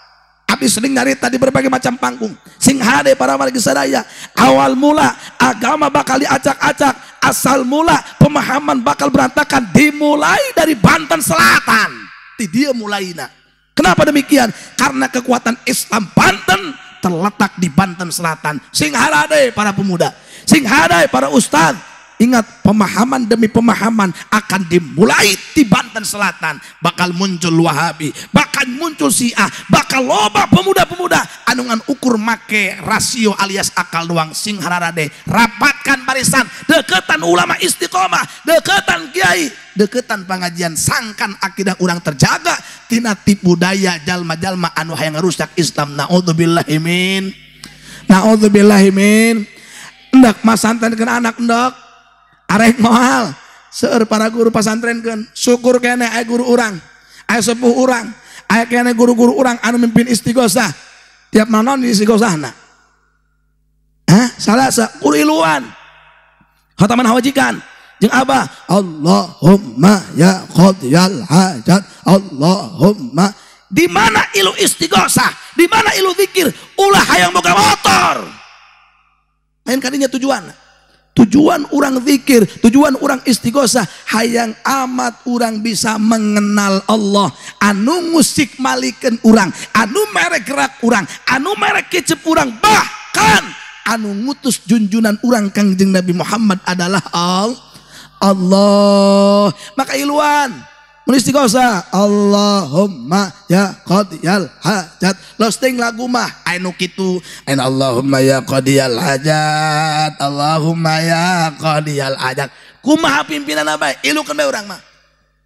Abi sering nyarita di berbagai macam panggung. Sing hade para warga sadaya, awal mula agama bakal diacak-acak, asal mula pemahaman bakal berantakan dimulai dari Banten Selatan. Di dia mulaina. Kenapa demikian? Karena kekuatan Islam Banten terletak di Banten Selatan. Sing hade para pemuda, sing hade para ustadz. Ingat, pemahaman demi pemahaman akan dimulai di Banten Selatan. Bakal muncul Wahabi, bakal muncul Syiah, bakal loba pemuda-pemuda anu ngan ukur make rasio alias akal doang. Sing hararade, rapatkan barisan, deketan ulama istiqomah, deketan kiai, deketan pengajian, sangkan akidah urang terjaga tina tipu daya jalma-jalma anu hayang rusak Islam. Naudzubillahi min, naudzubillahi min. Endak masantrenkeun anak endok arek moal seueur para guru pasantrenkeun. Syukur keneh aya guru urang, aya sepuh urang, aya keneh guru-guru urang anu mimpin istighosah. Tiap manon di istighosahna. Hah? Salasa guru iluan. Khataman hawajikan jeung abah. Allahumma ya qadiyal hajat, Allahumma. Di mana ilu istighosah? Di mana ilu zikir? Ulah hayang boga motor. Lain kadinya tujuan. Tujuan orang zikir, tujuan orang istighosah, hayang amat orang bisa mengenal Allah. Anu musik malikeun urang, anu mere gerak urang, anu mere kecep urang, bahkan anu ngutus junjunan urang Kangjeng Nabi Muhammad adalah Allah. Maka iluan mun istighosah, Allahumma ya qadiyal hajat. Losting lagu mah anu kitu, anu Allahumma ya qadiyal hajat, Allahumma ya qadiyal hajat. Kumaha pimpinan bae, ilukeun bae urang mah.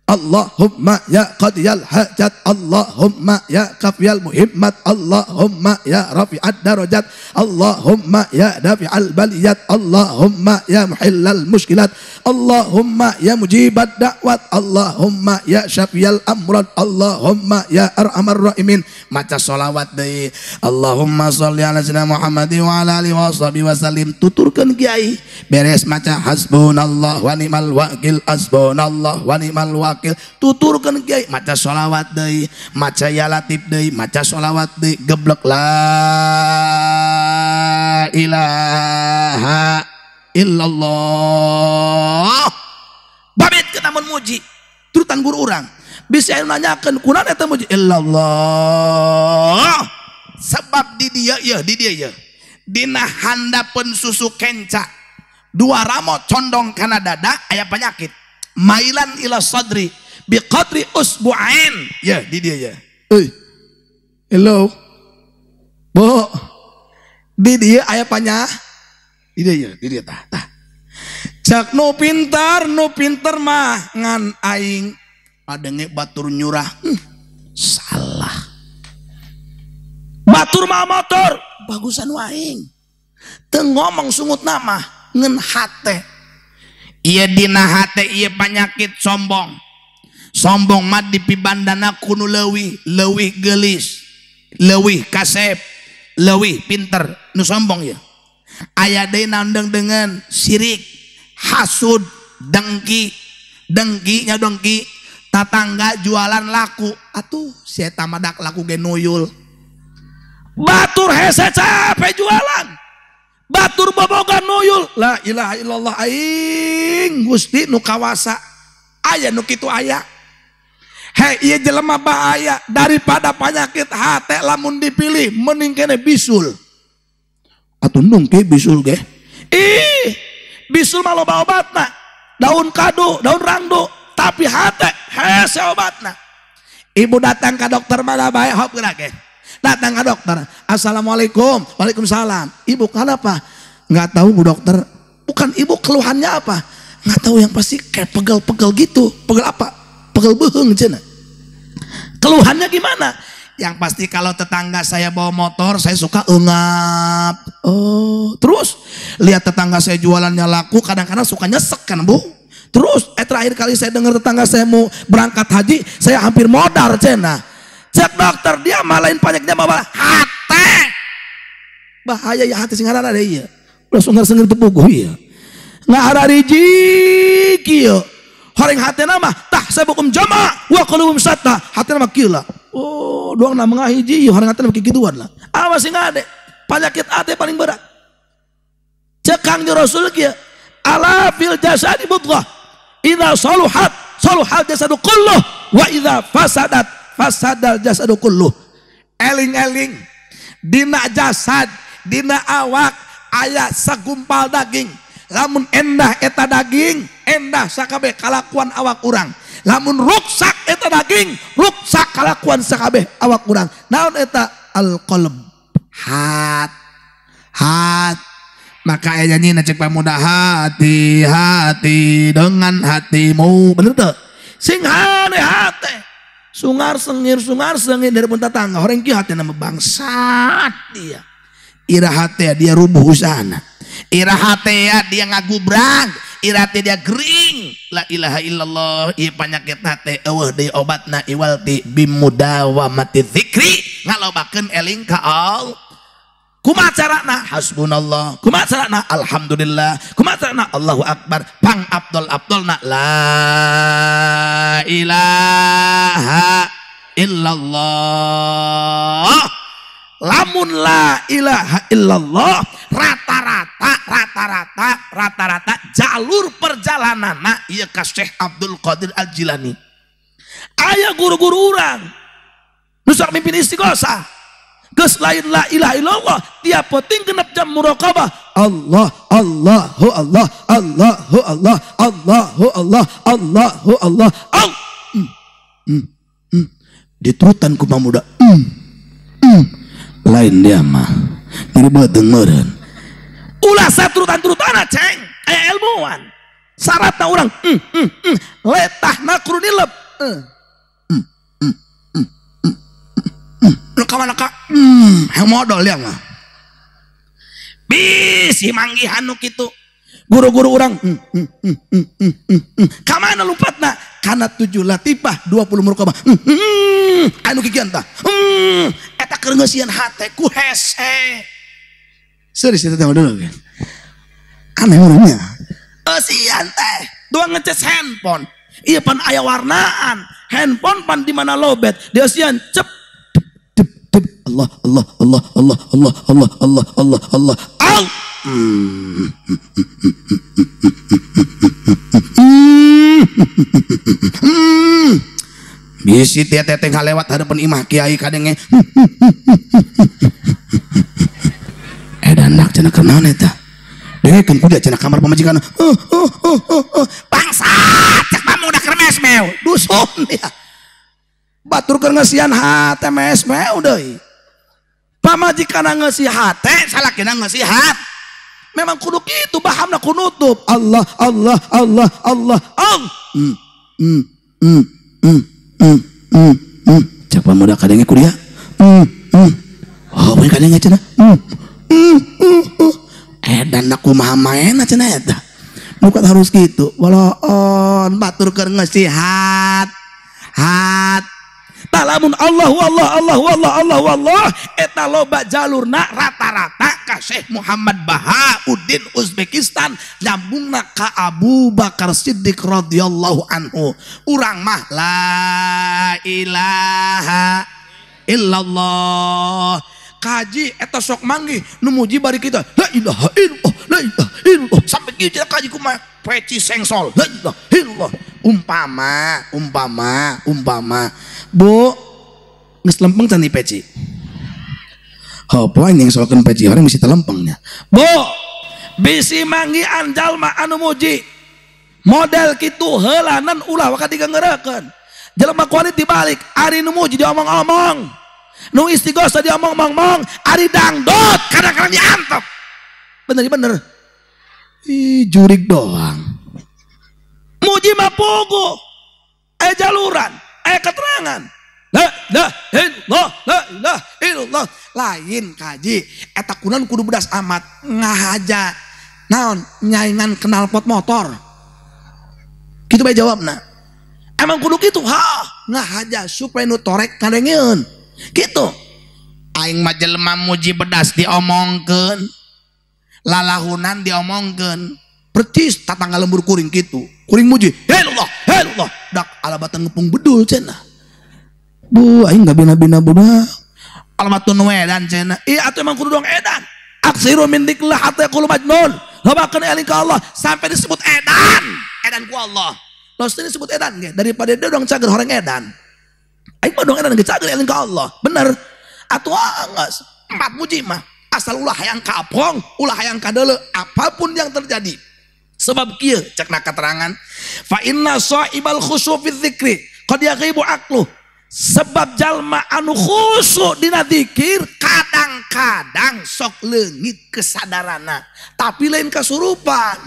Allahumma ya qadiyal hajat, Allahumma ya kafiyal muhimmat, Allahumma ya rafi'ad darajat, Allahumma ya dafi'al baliyat, Allahumma ya muhillal mushkilat, Allahumma ya mujibat da'wat, Allahumma ya syafiyal amrad, Allahumma ya arhamar rahimin. Maca sholawat deui. Allahumma sholli ala sayyidina Muhammadin wa ala alihi washabihi wasallim. Tuturkeun kiai. Beres maca hasbunallah wa ni'mal wakil, hasbunallah wa ni'mal wakil. Tuturkeun kiai, maca sholawat deui, maca ya latif deui, maca sholawat deui, geblek la ilaha illallah. Babit ke namun muji turutan guru urang. Bisa nanyakeun kunaon eta muji illallah. Sebab di dia ya, di dia ya. Dina handapeun susu kenca dua ramo condong kana dada aya penyakit mailan ila sadri biqadri usbu'ain ya di dia ya. Euy. Hello. Bu. Di dia aya panya di dia ya, di dia tah tah. Cak nu pintar mah ngan aing padenge batur nyurah. Salah. Batur mah motor bagusan aing. Teu ngomong sungut nama ngan hate. Ieu dina hate ieu panyakit sombong. Sombong mah dipibandana ku nu leuwih, leuwih geulis, leuwih kasep, leuwih pinter, nu sombong ya. Aya deui nandeng dengan sirik, hasud, dengki, dengki nya dengki, tatangga jualan laku, atuh si eta mah dak laku ge nuyul. Batur hese capek jualan. Batur boboga nuyul. La ilaha illallah aing Gusti nu kawasa. Aya nu kitu aya. Hei ieu jelema bahaya daripada penyakit hate lamun dipilih mending kene bisul. Atuh nung ke bisul ge. Ih, bisul mah loba obatna. Daun kadu, daun rangdu, tapi hate hese obatna. Ibu datang ke dokter mana bae hop geura ge. Datang ke dokter. Assalamualaikum. Waalaikumsalam. Ibu kenapa? Nggak tahu Bu dokter. Bukan ibu keluhannya apa? Nggak tahu yang pasti kayak pegel-pegel gitu. Pegel apa? Pegel beuheung cenah. Keluhannya gimana? Yang pasti kalau tetangga saya bawa motor, saya suka engap. Oh, terus lihat tetangga saya jualannya laku, kadang-kadang suka nyesek kan Bu. Terus terakhir kali saya dengar tetangga saya mau berangkat haji, saya hampir modar cenah. Cek dokter dia malain penyakitnya bawa hate. Bahaya ya hati sing ada iya. Ulah sunggar-sengir teu puguh ieu. Ngaharariji kieu. Horeng hatena mah tahsabukum jama' wa qulubuhum syatta. Hatena mah kieu lah. Oh, doang na mengahiji ieu horeng hatena mah kikituan lah. Awas sing ade. Penyakit hate paling berat. Cek Kangjeng Rasul kieu. Ala fil jasadi mudghah. Idza saluhat saluhal jasadu kulluh wa idza fasadat fasadal jasadu kulluh. Eling-eling dina jasad, dina awak aya sagumpal daging. Lamun endah eta daging, endah sakabeh kalakuan awak urang. Lamun ruksak eta daging, ruksak kalakuan sakabeh awak urang. Naon eta? Al-qalb. Hat. Hat. Maka aya nyanyi cek pamuda hati hati dengan hatimu. Bener teu? Sing hane hate. Sungar sengir dari pun tetangga. Orang kieu hatena mah bangsat dia. Ira hate dia rubuh usahana. Ira hate dia ngagubrang. Ira hate dia gering. La ilaha illallah. Ieu panyakit hate eueuh deui obatna iwal ti bimudawamati dzikri. Ngalobakeun eling ka Allah. Kumaha carana? Hasbunallah. Kumaha carana? Alhamdulillah. Kumaha carana? Allahu akbar. Pang abdol abdolna la ilaha illallah. Lamun la ilaha illallah rata-rata jalur perjalananna ieu ka Syekh Abdul Qadir Al-Jilani. Aya guru-guru urang nu sok mimpin istighosah. Geus lain la ilaha illallah tiap penting genep jam muraqabah Allah Allahu Allah Allahu Allah Allahu Allah Allahu Allah al diturutan ku pamuda lain dia mah nyeri beuteung meureun ulah saturutan-turutana ceng aya ilmuwan syaratna urang letahna kudu nilep nu ka mana ka yang modal dia mah bisi manggihan nu kitu guru-guru urang ka mana lompatna kana 7 latifah 20 muraqabah anu kikian tah eta keur ngeusian hate ku hese serius eta teh dulu kan aneh orangnya eusian teh doang ngeces handphone ieu pan aya warnaan handphone pan di mana lobet dieusian cep Allah Allah Allah Allah Allah Allah Allah Allah Allah al bisi teteh ngalewat hadapan imah kiai kadenge edan Nyandak cenah keur naon eta? Dengekeun kudu cenah kamar pamajikan. Bangsat cek pamuda keur mesmew. Dusun ya. Batur keur ngeusian hate mesmew deui. Pamajikanna ngeusi hate, salakina ngeusi hat. Memang kudu kitu bahamna ku nutup. Allah Allah Allah Allah Allah. Cek pamuda kadenge ku dia. Oh, poe kadenge cenah. Edan aku kumaha maena cenah eta. Bukan harus gitu. Walaon batur keur ngeusi hat. Hat. Tah lamun Allah Allah Allah Allah Allah Allah eta loba jalurna rata-rata ka Syekh Muhammad Bahauddin Uzbekistan nyambungna ka Abu Bakar Siddiq radhiyallahu anhu. Urang mah la ilaha illallah. Kaji eta sok manggih nu muji bari kita la ilaha illallah la ilaha illallah sampai kieu kaji kumaha peci sengsol la ilaha illallah. Umpama umpama umpama bu geus lempeng can di peci. Hopo yang solkeun peci orang mesti telempengnya. Bu bisi manggihan jalma anu muji model kitu heulanan ulah waka diganggeurekeun. Jelema kuari dibalik ari nu muji diomong-omong, nu istighosa diomong-omong, ari dangdut kadang-kadang diantep. Bener bener. Ih jurik doang. Muji mah puguh, jaluran, keterangan. La ilaha illallah, la ilaha illallah. Lain kaji, eta kunan kudu bedas amat ngahaja. Naon nyaingan knalpot motor. Kitu bae jawabna. Emang kudu kitu? Ha, ngahaja supaya nu torek kadengeun. Kitu. Aing mah jelema muji bedas diomongkeun. Lalahunan diomongkeun. Percis tatangga lembur kuring kitu. Kuring muji, ya Allah, ya Allah. Dak alabatan ngepung bedul cenah. Bu, aing enggak bina-bina budak. Alamatun edan cenah. Iya atuh emang kudu dong edan. Aksiru min dzikrillah hatta yaqulu majnun. Lobakeun eling ka Allah sampai disebut edan. Edan ku Allah. Los ini disebut edan ge daripada dia dong cager horeng edan. Aing mah dong edan ge cager eling ka Allah. Bener. Atuh anggeus empat muji mah. Asal ulah hayang kaapong, ulah hayang kadeuleu, apapun yang terjadi. Sebab kieu cekna keterangan fa inna sahibal khusyu fi dzikri qad yaghibu aqluh. Sebab jalma anu khusyuk dina zikir kadang-kadang sok leungit kesadaranna, tapi lain kasurupan.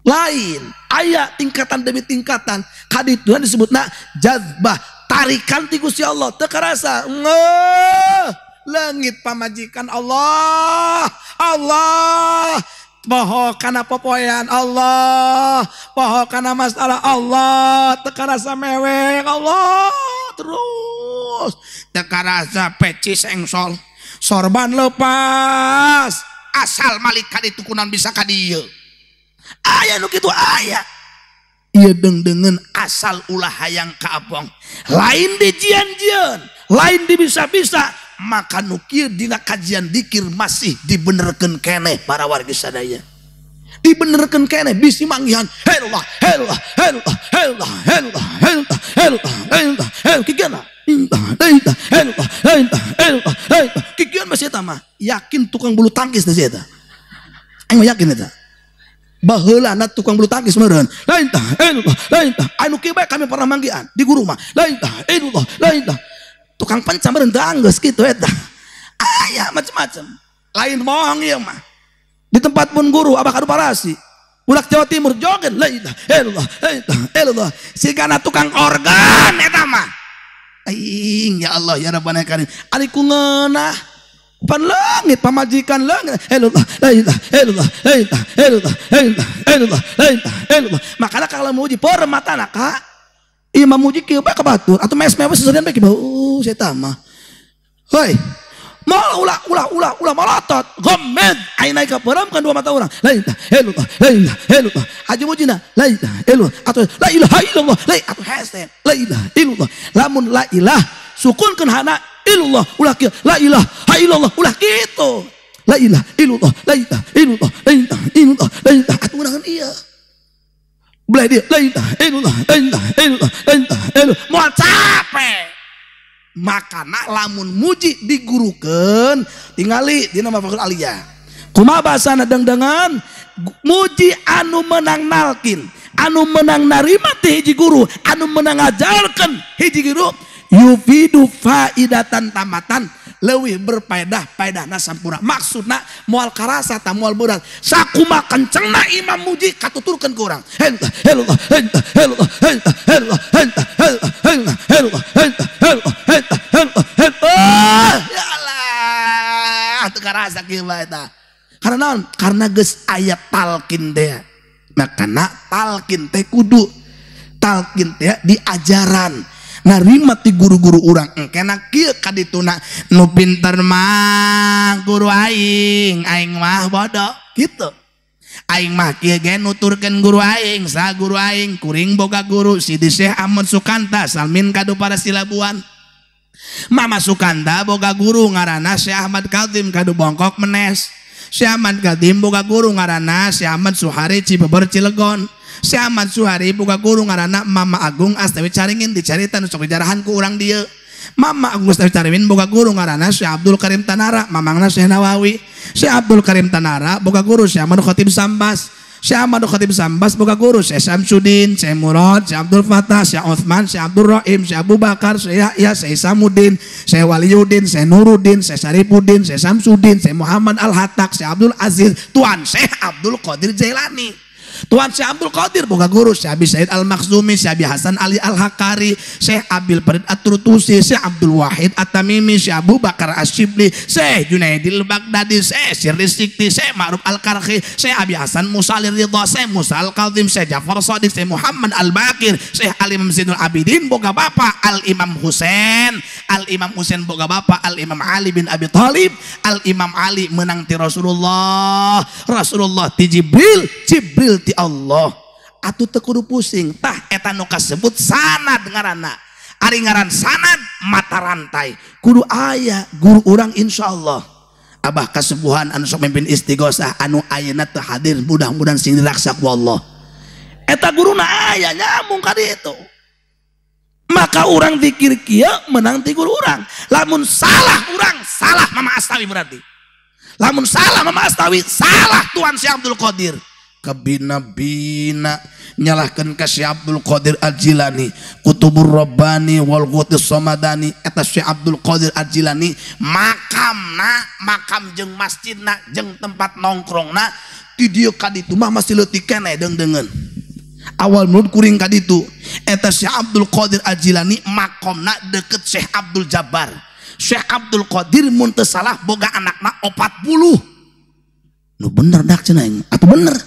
Lain aya tingkatan demi tingkatan kadituan disebutna jazbah, tarikan ti Gusti Allah teu karasa. Ngeuh leungit pamajikan Allah, Allah poho kana popoean Allah, poho kana masalah Allah, teu karasa mewek Allah terus, teu karasa peci sengsol, sorban lepas, asal malikat itu kunan bisa ka dieu. Aya nu kitu aya. Ieu deung-deungeun asal ulah hayang kaapong. Lain di jieun-jieun, lain di bisa-bisa, maka nu kieu dina kajian dikir masih dibenerkeun keneh para wargi sadaya. Dibenerkeun keneh bisi manggihan hellah hellah hellah hellah hellah hellah hellah hellah hellah kikieuna hellah hellah hellah hellah hellah kikieuan masih eta mah yakin tukang bulu tangkis teh eta. Aing mah yakin eta. Baheulana tukang bulu tangkis meureun. La ilaha illallah la ilaha. Anu kieu bae kami pernah manggihan di guru mah. La ilaha illallah la ilaha. Tukang penca meureun teu anggeus kitu eta. Aya macam-macam. Lain bohong ieu mah. Di tempat pun guru abah kadu parasi. Budak Jawa Timur joget la ilaha illallah la ilaha illallah. Sigana tukang organ eta mah. Aing ya Allah ya Rabbana karim. Ari ku ngeunah pan leungit pamajikan leungit illallah la ilaha illallah la ilaha illallah la ilaha illallah la ilaha illallah. Makana kalau muji permatana ka imam muji kieu bae ka batur atuh mes-mes seserian bae kieu saya mah. Hoi, mal ulah ulah ulah ulah malotot gomed aing naik ka peureumkeun dua mata urang la ilaha illallah la ilaha illallah haji mujina la ilaha illallah atuh la ilaha illallah la atuh hese la ilaha illallah lamun la ilaha sukunkeun hana illallah ulah kieu la ilaha illallah ulah kitu la ilaha illallah la ilaha illallah la ilaha illallah la ilaha atuh ngeunaheun ieu belah dia la ilaha illallah la ilaha illallah la ilaha illallah moal capek. Makana lamun muji digurukeun tingali dina Mafaqul Aliyah. Kumaha bahasana dengdengan muji anu menang nalkin, anu menang narima ti hiji guru, anu menang ngajarkeun hiji guru, yufidu faidatan tamatan leuwih berpaedah paedahna sampurna. Maksudna moal karasa ta moal berat. Sakumaha kencengna imam muji katuturkeun ku urang. Ya Allah, teu karasa kieu bae eta. Karena naon? Karena geus aya talqin teh. Makana talqin teh kudu talqin teh diajaran. Narima ti guru-guru urang engkena kieu kadituna nu pinter mah guru aing, aing mah bodoh gitu. Aing mah kieu ge nuturkeun guru aing, sa guru aing kuring boga guru Sidi Syekh Ahmad Sukanta Salmin kadu para silabuan. Mama Sukanta boga guru ngaranna Syekh Ahmad Kadzim kadu Bongkok Menes. Syekh Ahmad Kadzim boga guru ngaranna Syekh Ahmad Suhari Cibeber Cilegon. Syekh Ahmad Suhari boga guru ngaranna Mama Agung Astawi Caringin dicarita nu sok dijarahan ku urang dieu. Mama Agung Astawi Caringin boga guru ngaranna Syekh Abdul Karim Tanara, mamangna Syekh Nawawi. Syekh Abdul Karim Tanara boga guru Syekh Ahmad Khatib Sambas. Syekh Ahmad Khatib Sambas boga guru Syekh Samsudin, Syekh Murad, Syekh Abdul Fatah, Syekh Utsman, Syekh Abdul Rahim, Syekh Abu Bakar, Syekh Yahya, Syekh Isamuddin, Syekh Waliyuddin, Syekh Nuruddin, Syekh Syarifuddin, Syekh Samsudin, Syekh Muhammad Al-Hatak, Syekh Abdul Aziz, Tuan Syekh Abdul Qadir Jailani. Tuan Syekh Abdul Qadir boga guru Syekh Abi Said Al-Makhzumi, Syekh Abi Hasan Ali Al-Hakari, Syekh Abil Farid At-Turtusi, Syekh Abdul Wahid At-Tamimi, Syekh Abu Bakar Asy-Syibli, Syekh Junaidil Baghdadi, Syekh Sirri Sikti, Syekh Ma'ruf Al-Karhi, Syekh Abi Hasan Musa Al-Ridha, Syekh Musa Al-Kadzim, Syekh Ja'far Shadiq, Syekh Muhammad Al-Bakir, Syekh Al-Imam Zainul Abidin boga bapa Al-Imam Husain, Al-Imam Husain boga bapa Al-Imam Ali bin Abi Thalib, Al-Imam Ali menang ti Rasulullah, Rasulullah ti Jibril, Jibril ti Allah. Atuh teu kudu pusing tah eta nu kasebut sanad ngaranna. Ari ngaran sanad mata rantai. Kudu aya guru urang insyaallah. Abah kasepuhan anu sok mimpin istighosah anu ayeuna teu hadir mudah-mudahan sing diraksa ku Allah. Eta guruna aya nyambung ka ditu. Maka urang zikir kieu menang ti guru urang. Lamun salah urang salah Mama Astawi berarti. Lamun salah Mama Astawi salah Tuan Syekh Abdul Qadir. Kebina-bina nyalahkan ke Syekh Abdul Qadir Al-Jilani Kutubur Rabbani wal Ghutis Samadani. Eta Syekh Abdul Qadir Al-Jilani makamna makam jeung masjidna jeung tempat nongkrongna ti dieu ka ditu mah masih leutik keneh deung-deungeun. Awal menurut kuring ka ditu eta Syekh Abdul Qadir Al-Jilani makomna deket Syekh Abdul Jabbar. Syekh Abdul Qadir mun teu salah boga anakna 40. Nu bener dak cenah atuh bener.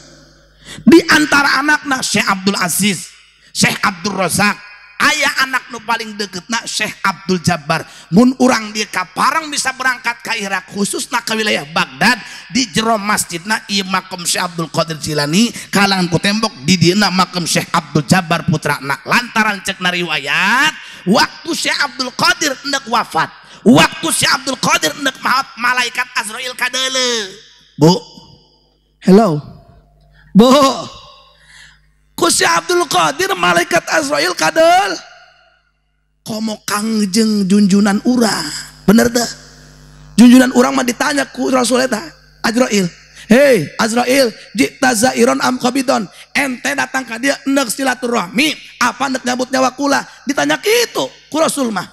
Di antara anakna Syekh Abdul Aziz, Syekh Abdul Razak, ayah anak nu paling deketna Syekh Abdul Jabbar. Mun urang dia kaparang bisa berangkat ke Irak khususna ke wilayah Baghdad di jero masjidna ieu makom Syekh Abdul Qadir Jilani kalangan ku tembok di dieuna makom Syekh Abdul Jabbar putrana. Lantaran cek na riwayat waktu Syekh Abdul Qadir endek wafat, waktu Syekh Abdul Qadir endek maot malaikat Azrail kadeuleu. Bu, hello. Bu, ku Syekh Abdul Qadir malaikat Azrail kadel komo kangjeng junjunan urang. Bener teh? Junjunan urang mah ditanya ku Rasul eta Azrail. Hei Azrail, jita zairon am qabidon. Ente datang ka dia endek silaturahmi, apa endek nyabut nyawa kula? Ditanya kitu ku Rasul mah.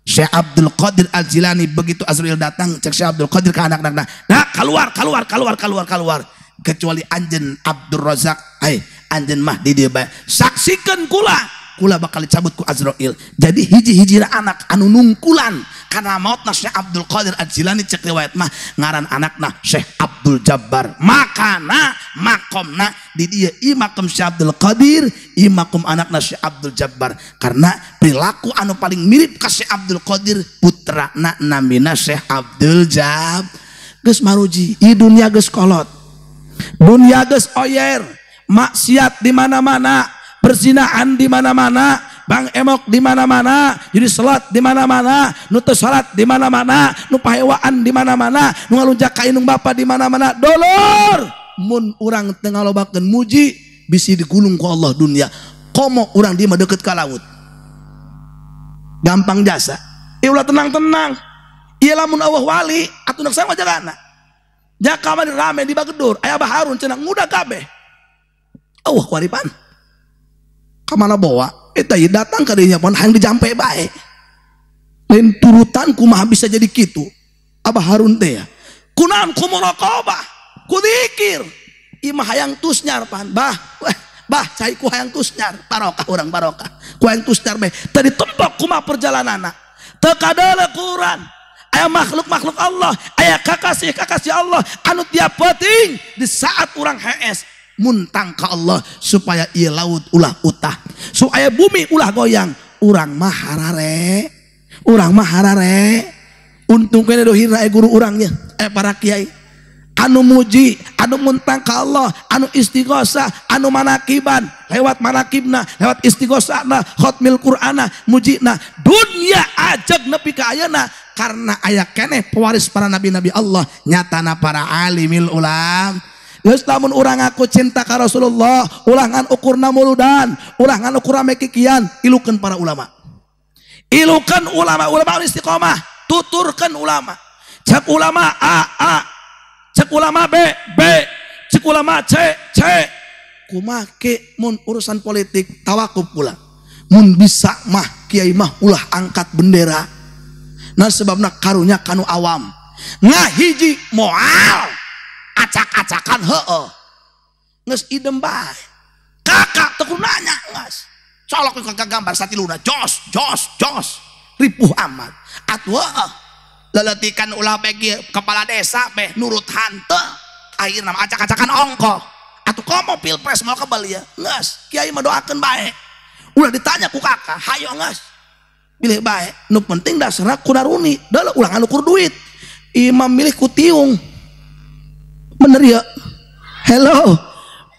Syekh Abdul Qadir Al-Jilani begitu Azrail datang cek Syekh Abdul Qadir ke anak-anakna. Nah, keluar keluar keluar keluar keluar. Kecuali anjen Abdul Razak, ay anjen mah di dia bae. Saksikan kula, kula bakal dicabut ku Azrail. Jadi hiji-hijira anak anu nungkulan karena mautna Syekh Abdul Qadir Al-Jilani cek riwayat mah ngaran anakna Syekh Abdul Jabbar. Makana makomna di dia i makom Syekh Abdul Qadir, i makom anakna Syekh Abdul Jabbar. Karena perilaku anu paling mirip ka Syekh Abdul Qadir putrana namina Syekh Abdul Jabbar. Geus maruji, i dunia geus kolot. Dunia geus oyer, maksiat di mana-mana, perzinaan di mana-mana, bang emok di mana-mana, jadi salat di mana-mana, nu teu salat di mana-mana, nu pahewaan di mana-mana, nu ngalunjak ka indung bapa di mana-mana. Dolor, mun urang teu ngalobakeun muji bisi digulung ku Allah dunia. Komo urang di mah deket ka laut. Gampang jasa. Ieu ulah tenang-tenang. Ieu lamun Allah wali atuh nak sama jagana. Nya kamari rame di Bagedur, aya Abah Harun cenah ngudag kabeh. Eueuh kuaripan. Ka mana bawa? Eta ieu datang ka dinya pon hayang dijampe bae. Lain turutan kumaha bisa jadi kitu. Abah Harun teh ya. Kunaon ku muraqabah, ku zikir. Imah hayang tusnyar pan. Bah, bah cai ku hayang tusnyar, barokah urang barokah. Ku hayang tusnyar bae. Tadi tempok kumaha perjalananna. Teu kadele Quran. Aya makhluk-makhluk Allah, aya kakasih-kakasih Allah anu tiap penting di saat urang hees muntang ka Allah supaya ieu laut ulah utah, supaya bumi ulah goyang. Urang mah harare, urang mah harare. Untung kene dohirna guru urangnya, para kiai anu muji, anu muntang ka Allah, anu istighosah, anu manakiban, lewat manakibna, lewat istighosahna, khotmil Qur'ana, mujina, dunia ajeg nepi ka ayeuna karena aya keneh pewaris para nabi-nabi Allah, nyatana para alimil ulam. Geus lamun urang ngaku cinta ka Rasulullah, ulah ngan ukurna muludan, ulah ngan ukur rame kikian, ilukeun para ulama. Ilukeun ulama-ulama istiqomah, tuturkeun ulama. Cek ulama A, A, cek ulama B, B, cek ulama C, C. Kumaha ke mun urusan politik tawakuf pula. Mun bisa mah kiai mah ulah angkat bendera. Nah sebabna karunya kanu awam. Ngahiji moal acak-acakan heueuh. Geus idem bae. Kakak teu kudu nanya geus. Colok ka gambar satiluna jos jos jos. Ripuh amat. Atuh heueuh. Leletikan ulah bagi kepala desa beh nurut hante. Akhirna acak-acakan ongkoh. Atuh komo pilpres mau kebal ya. Geus kiai mah doakeun bae. Ulah ditanya ku kakak, hayo geus. Pilih bae, nu penting dasarna ku naruni, da ulah nganukur duit. Imam milih ku tiung. Bener ya? Hello.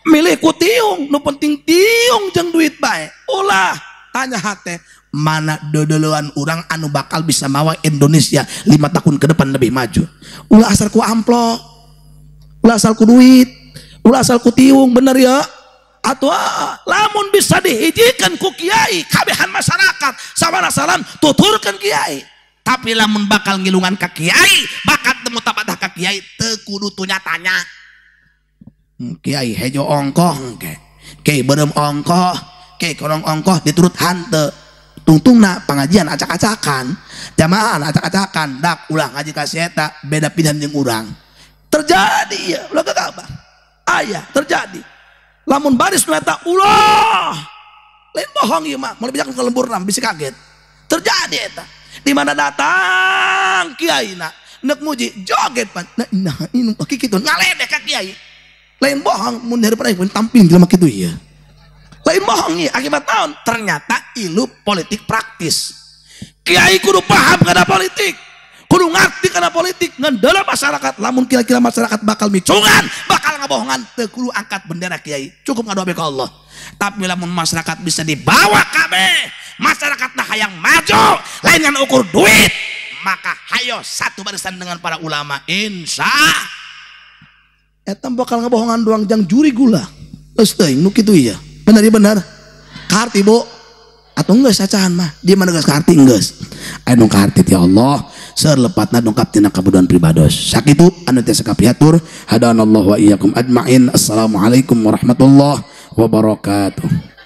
Milih ku tiung, nu penting tiung jeung duit bae. Ulah tanya hate, mana dodoloan urang anu bakal bisa mawa Indonesia 5 tahun ke depan lebih maju. Ulah asal ku amplop, ulah asal ku duit, ulah asal ku tiung, bener ya? Atau lamun bisa dihijikan ku kiai kabehan masyarakat sabana salam tuturkan kiai. Tapi lamun bakal ngilungan ka kiai, bakat temu tabadah ka kiai teu kudu tanya. Kiai hejo ongkoh engke, kiai beureum ongkoh, kiai korong ongkoh diturut hante. Tungtungna pengajian acak-acakan, jamaah acak-acakan, dak ulah ngaji ka si eta beda pilihan jeung urang. Terjadi ya, ulah gagabah. Aya terjadi. Lamun baris nu eta ulah. Lain bohong ieu mah, moal bejakeun ka lemburna bisi kaget. Terjadi eta. Di mana datang kiaina nek muji joget pan. Nah, ini kitu ngaledek ka kiai. Lain bohong mun daripada pun tampil jelema kitu ieu. Lain bohong ieu akibat naon? Ternyata ilu politik praktis. Kiai kudu paham kana politik. Kudu ngerti kana politik ngan dalam masyarakat. Lamun kira-kira masyarakat bakal micungan, bakal ngabohongan, teu kudu angkat bendera kiai. Cukup ngadoa ka Allah. Tapi lamun masyarakat bisa dibawa kabeh, masyarakat nah hayang maju, lain ngan ukur duit, maka hayo satu barisan dengan para ulama insya. Eta bakal ngabohongan doang jang juri gula. Geus teuing nu kitu ieu. Bener ieu bener. Kaharti Bu. Atau geus sacahan mah, dia mah geus kaharti geus. Aya nu kaharti ya Allah, seueur lepatna dongkap tina kabodohan pribados. Sakitu anu teh sakapihatur, hadanallahu wa iyyakum ajmain. Assalamualaikum warahmatullahi wabarakatuh.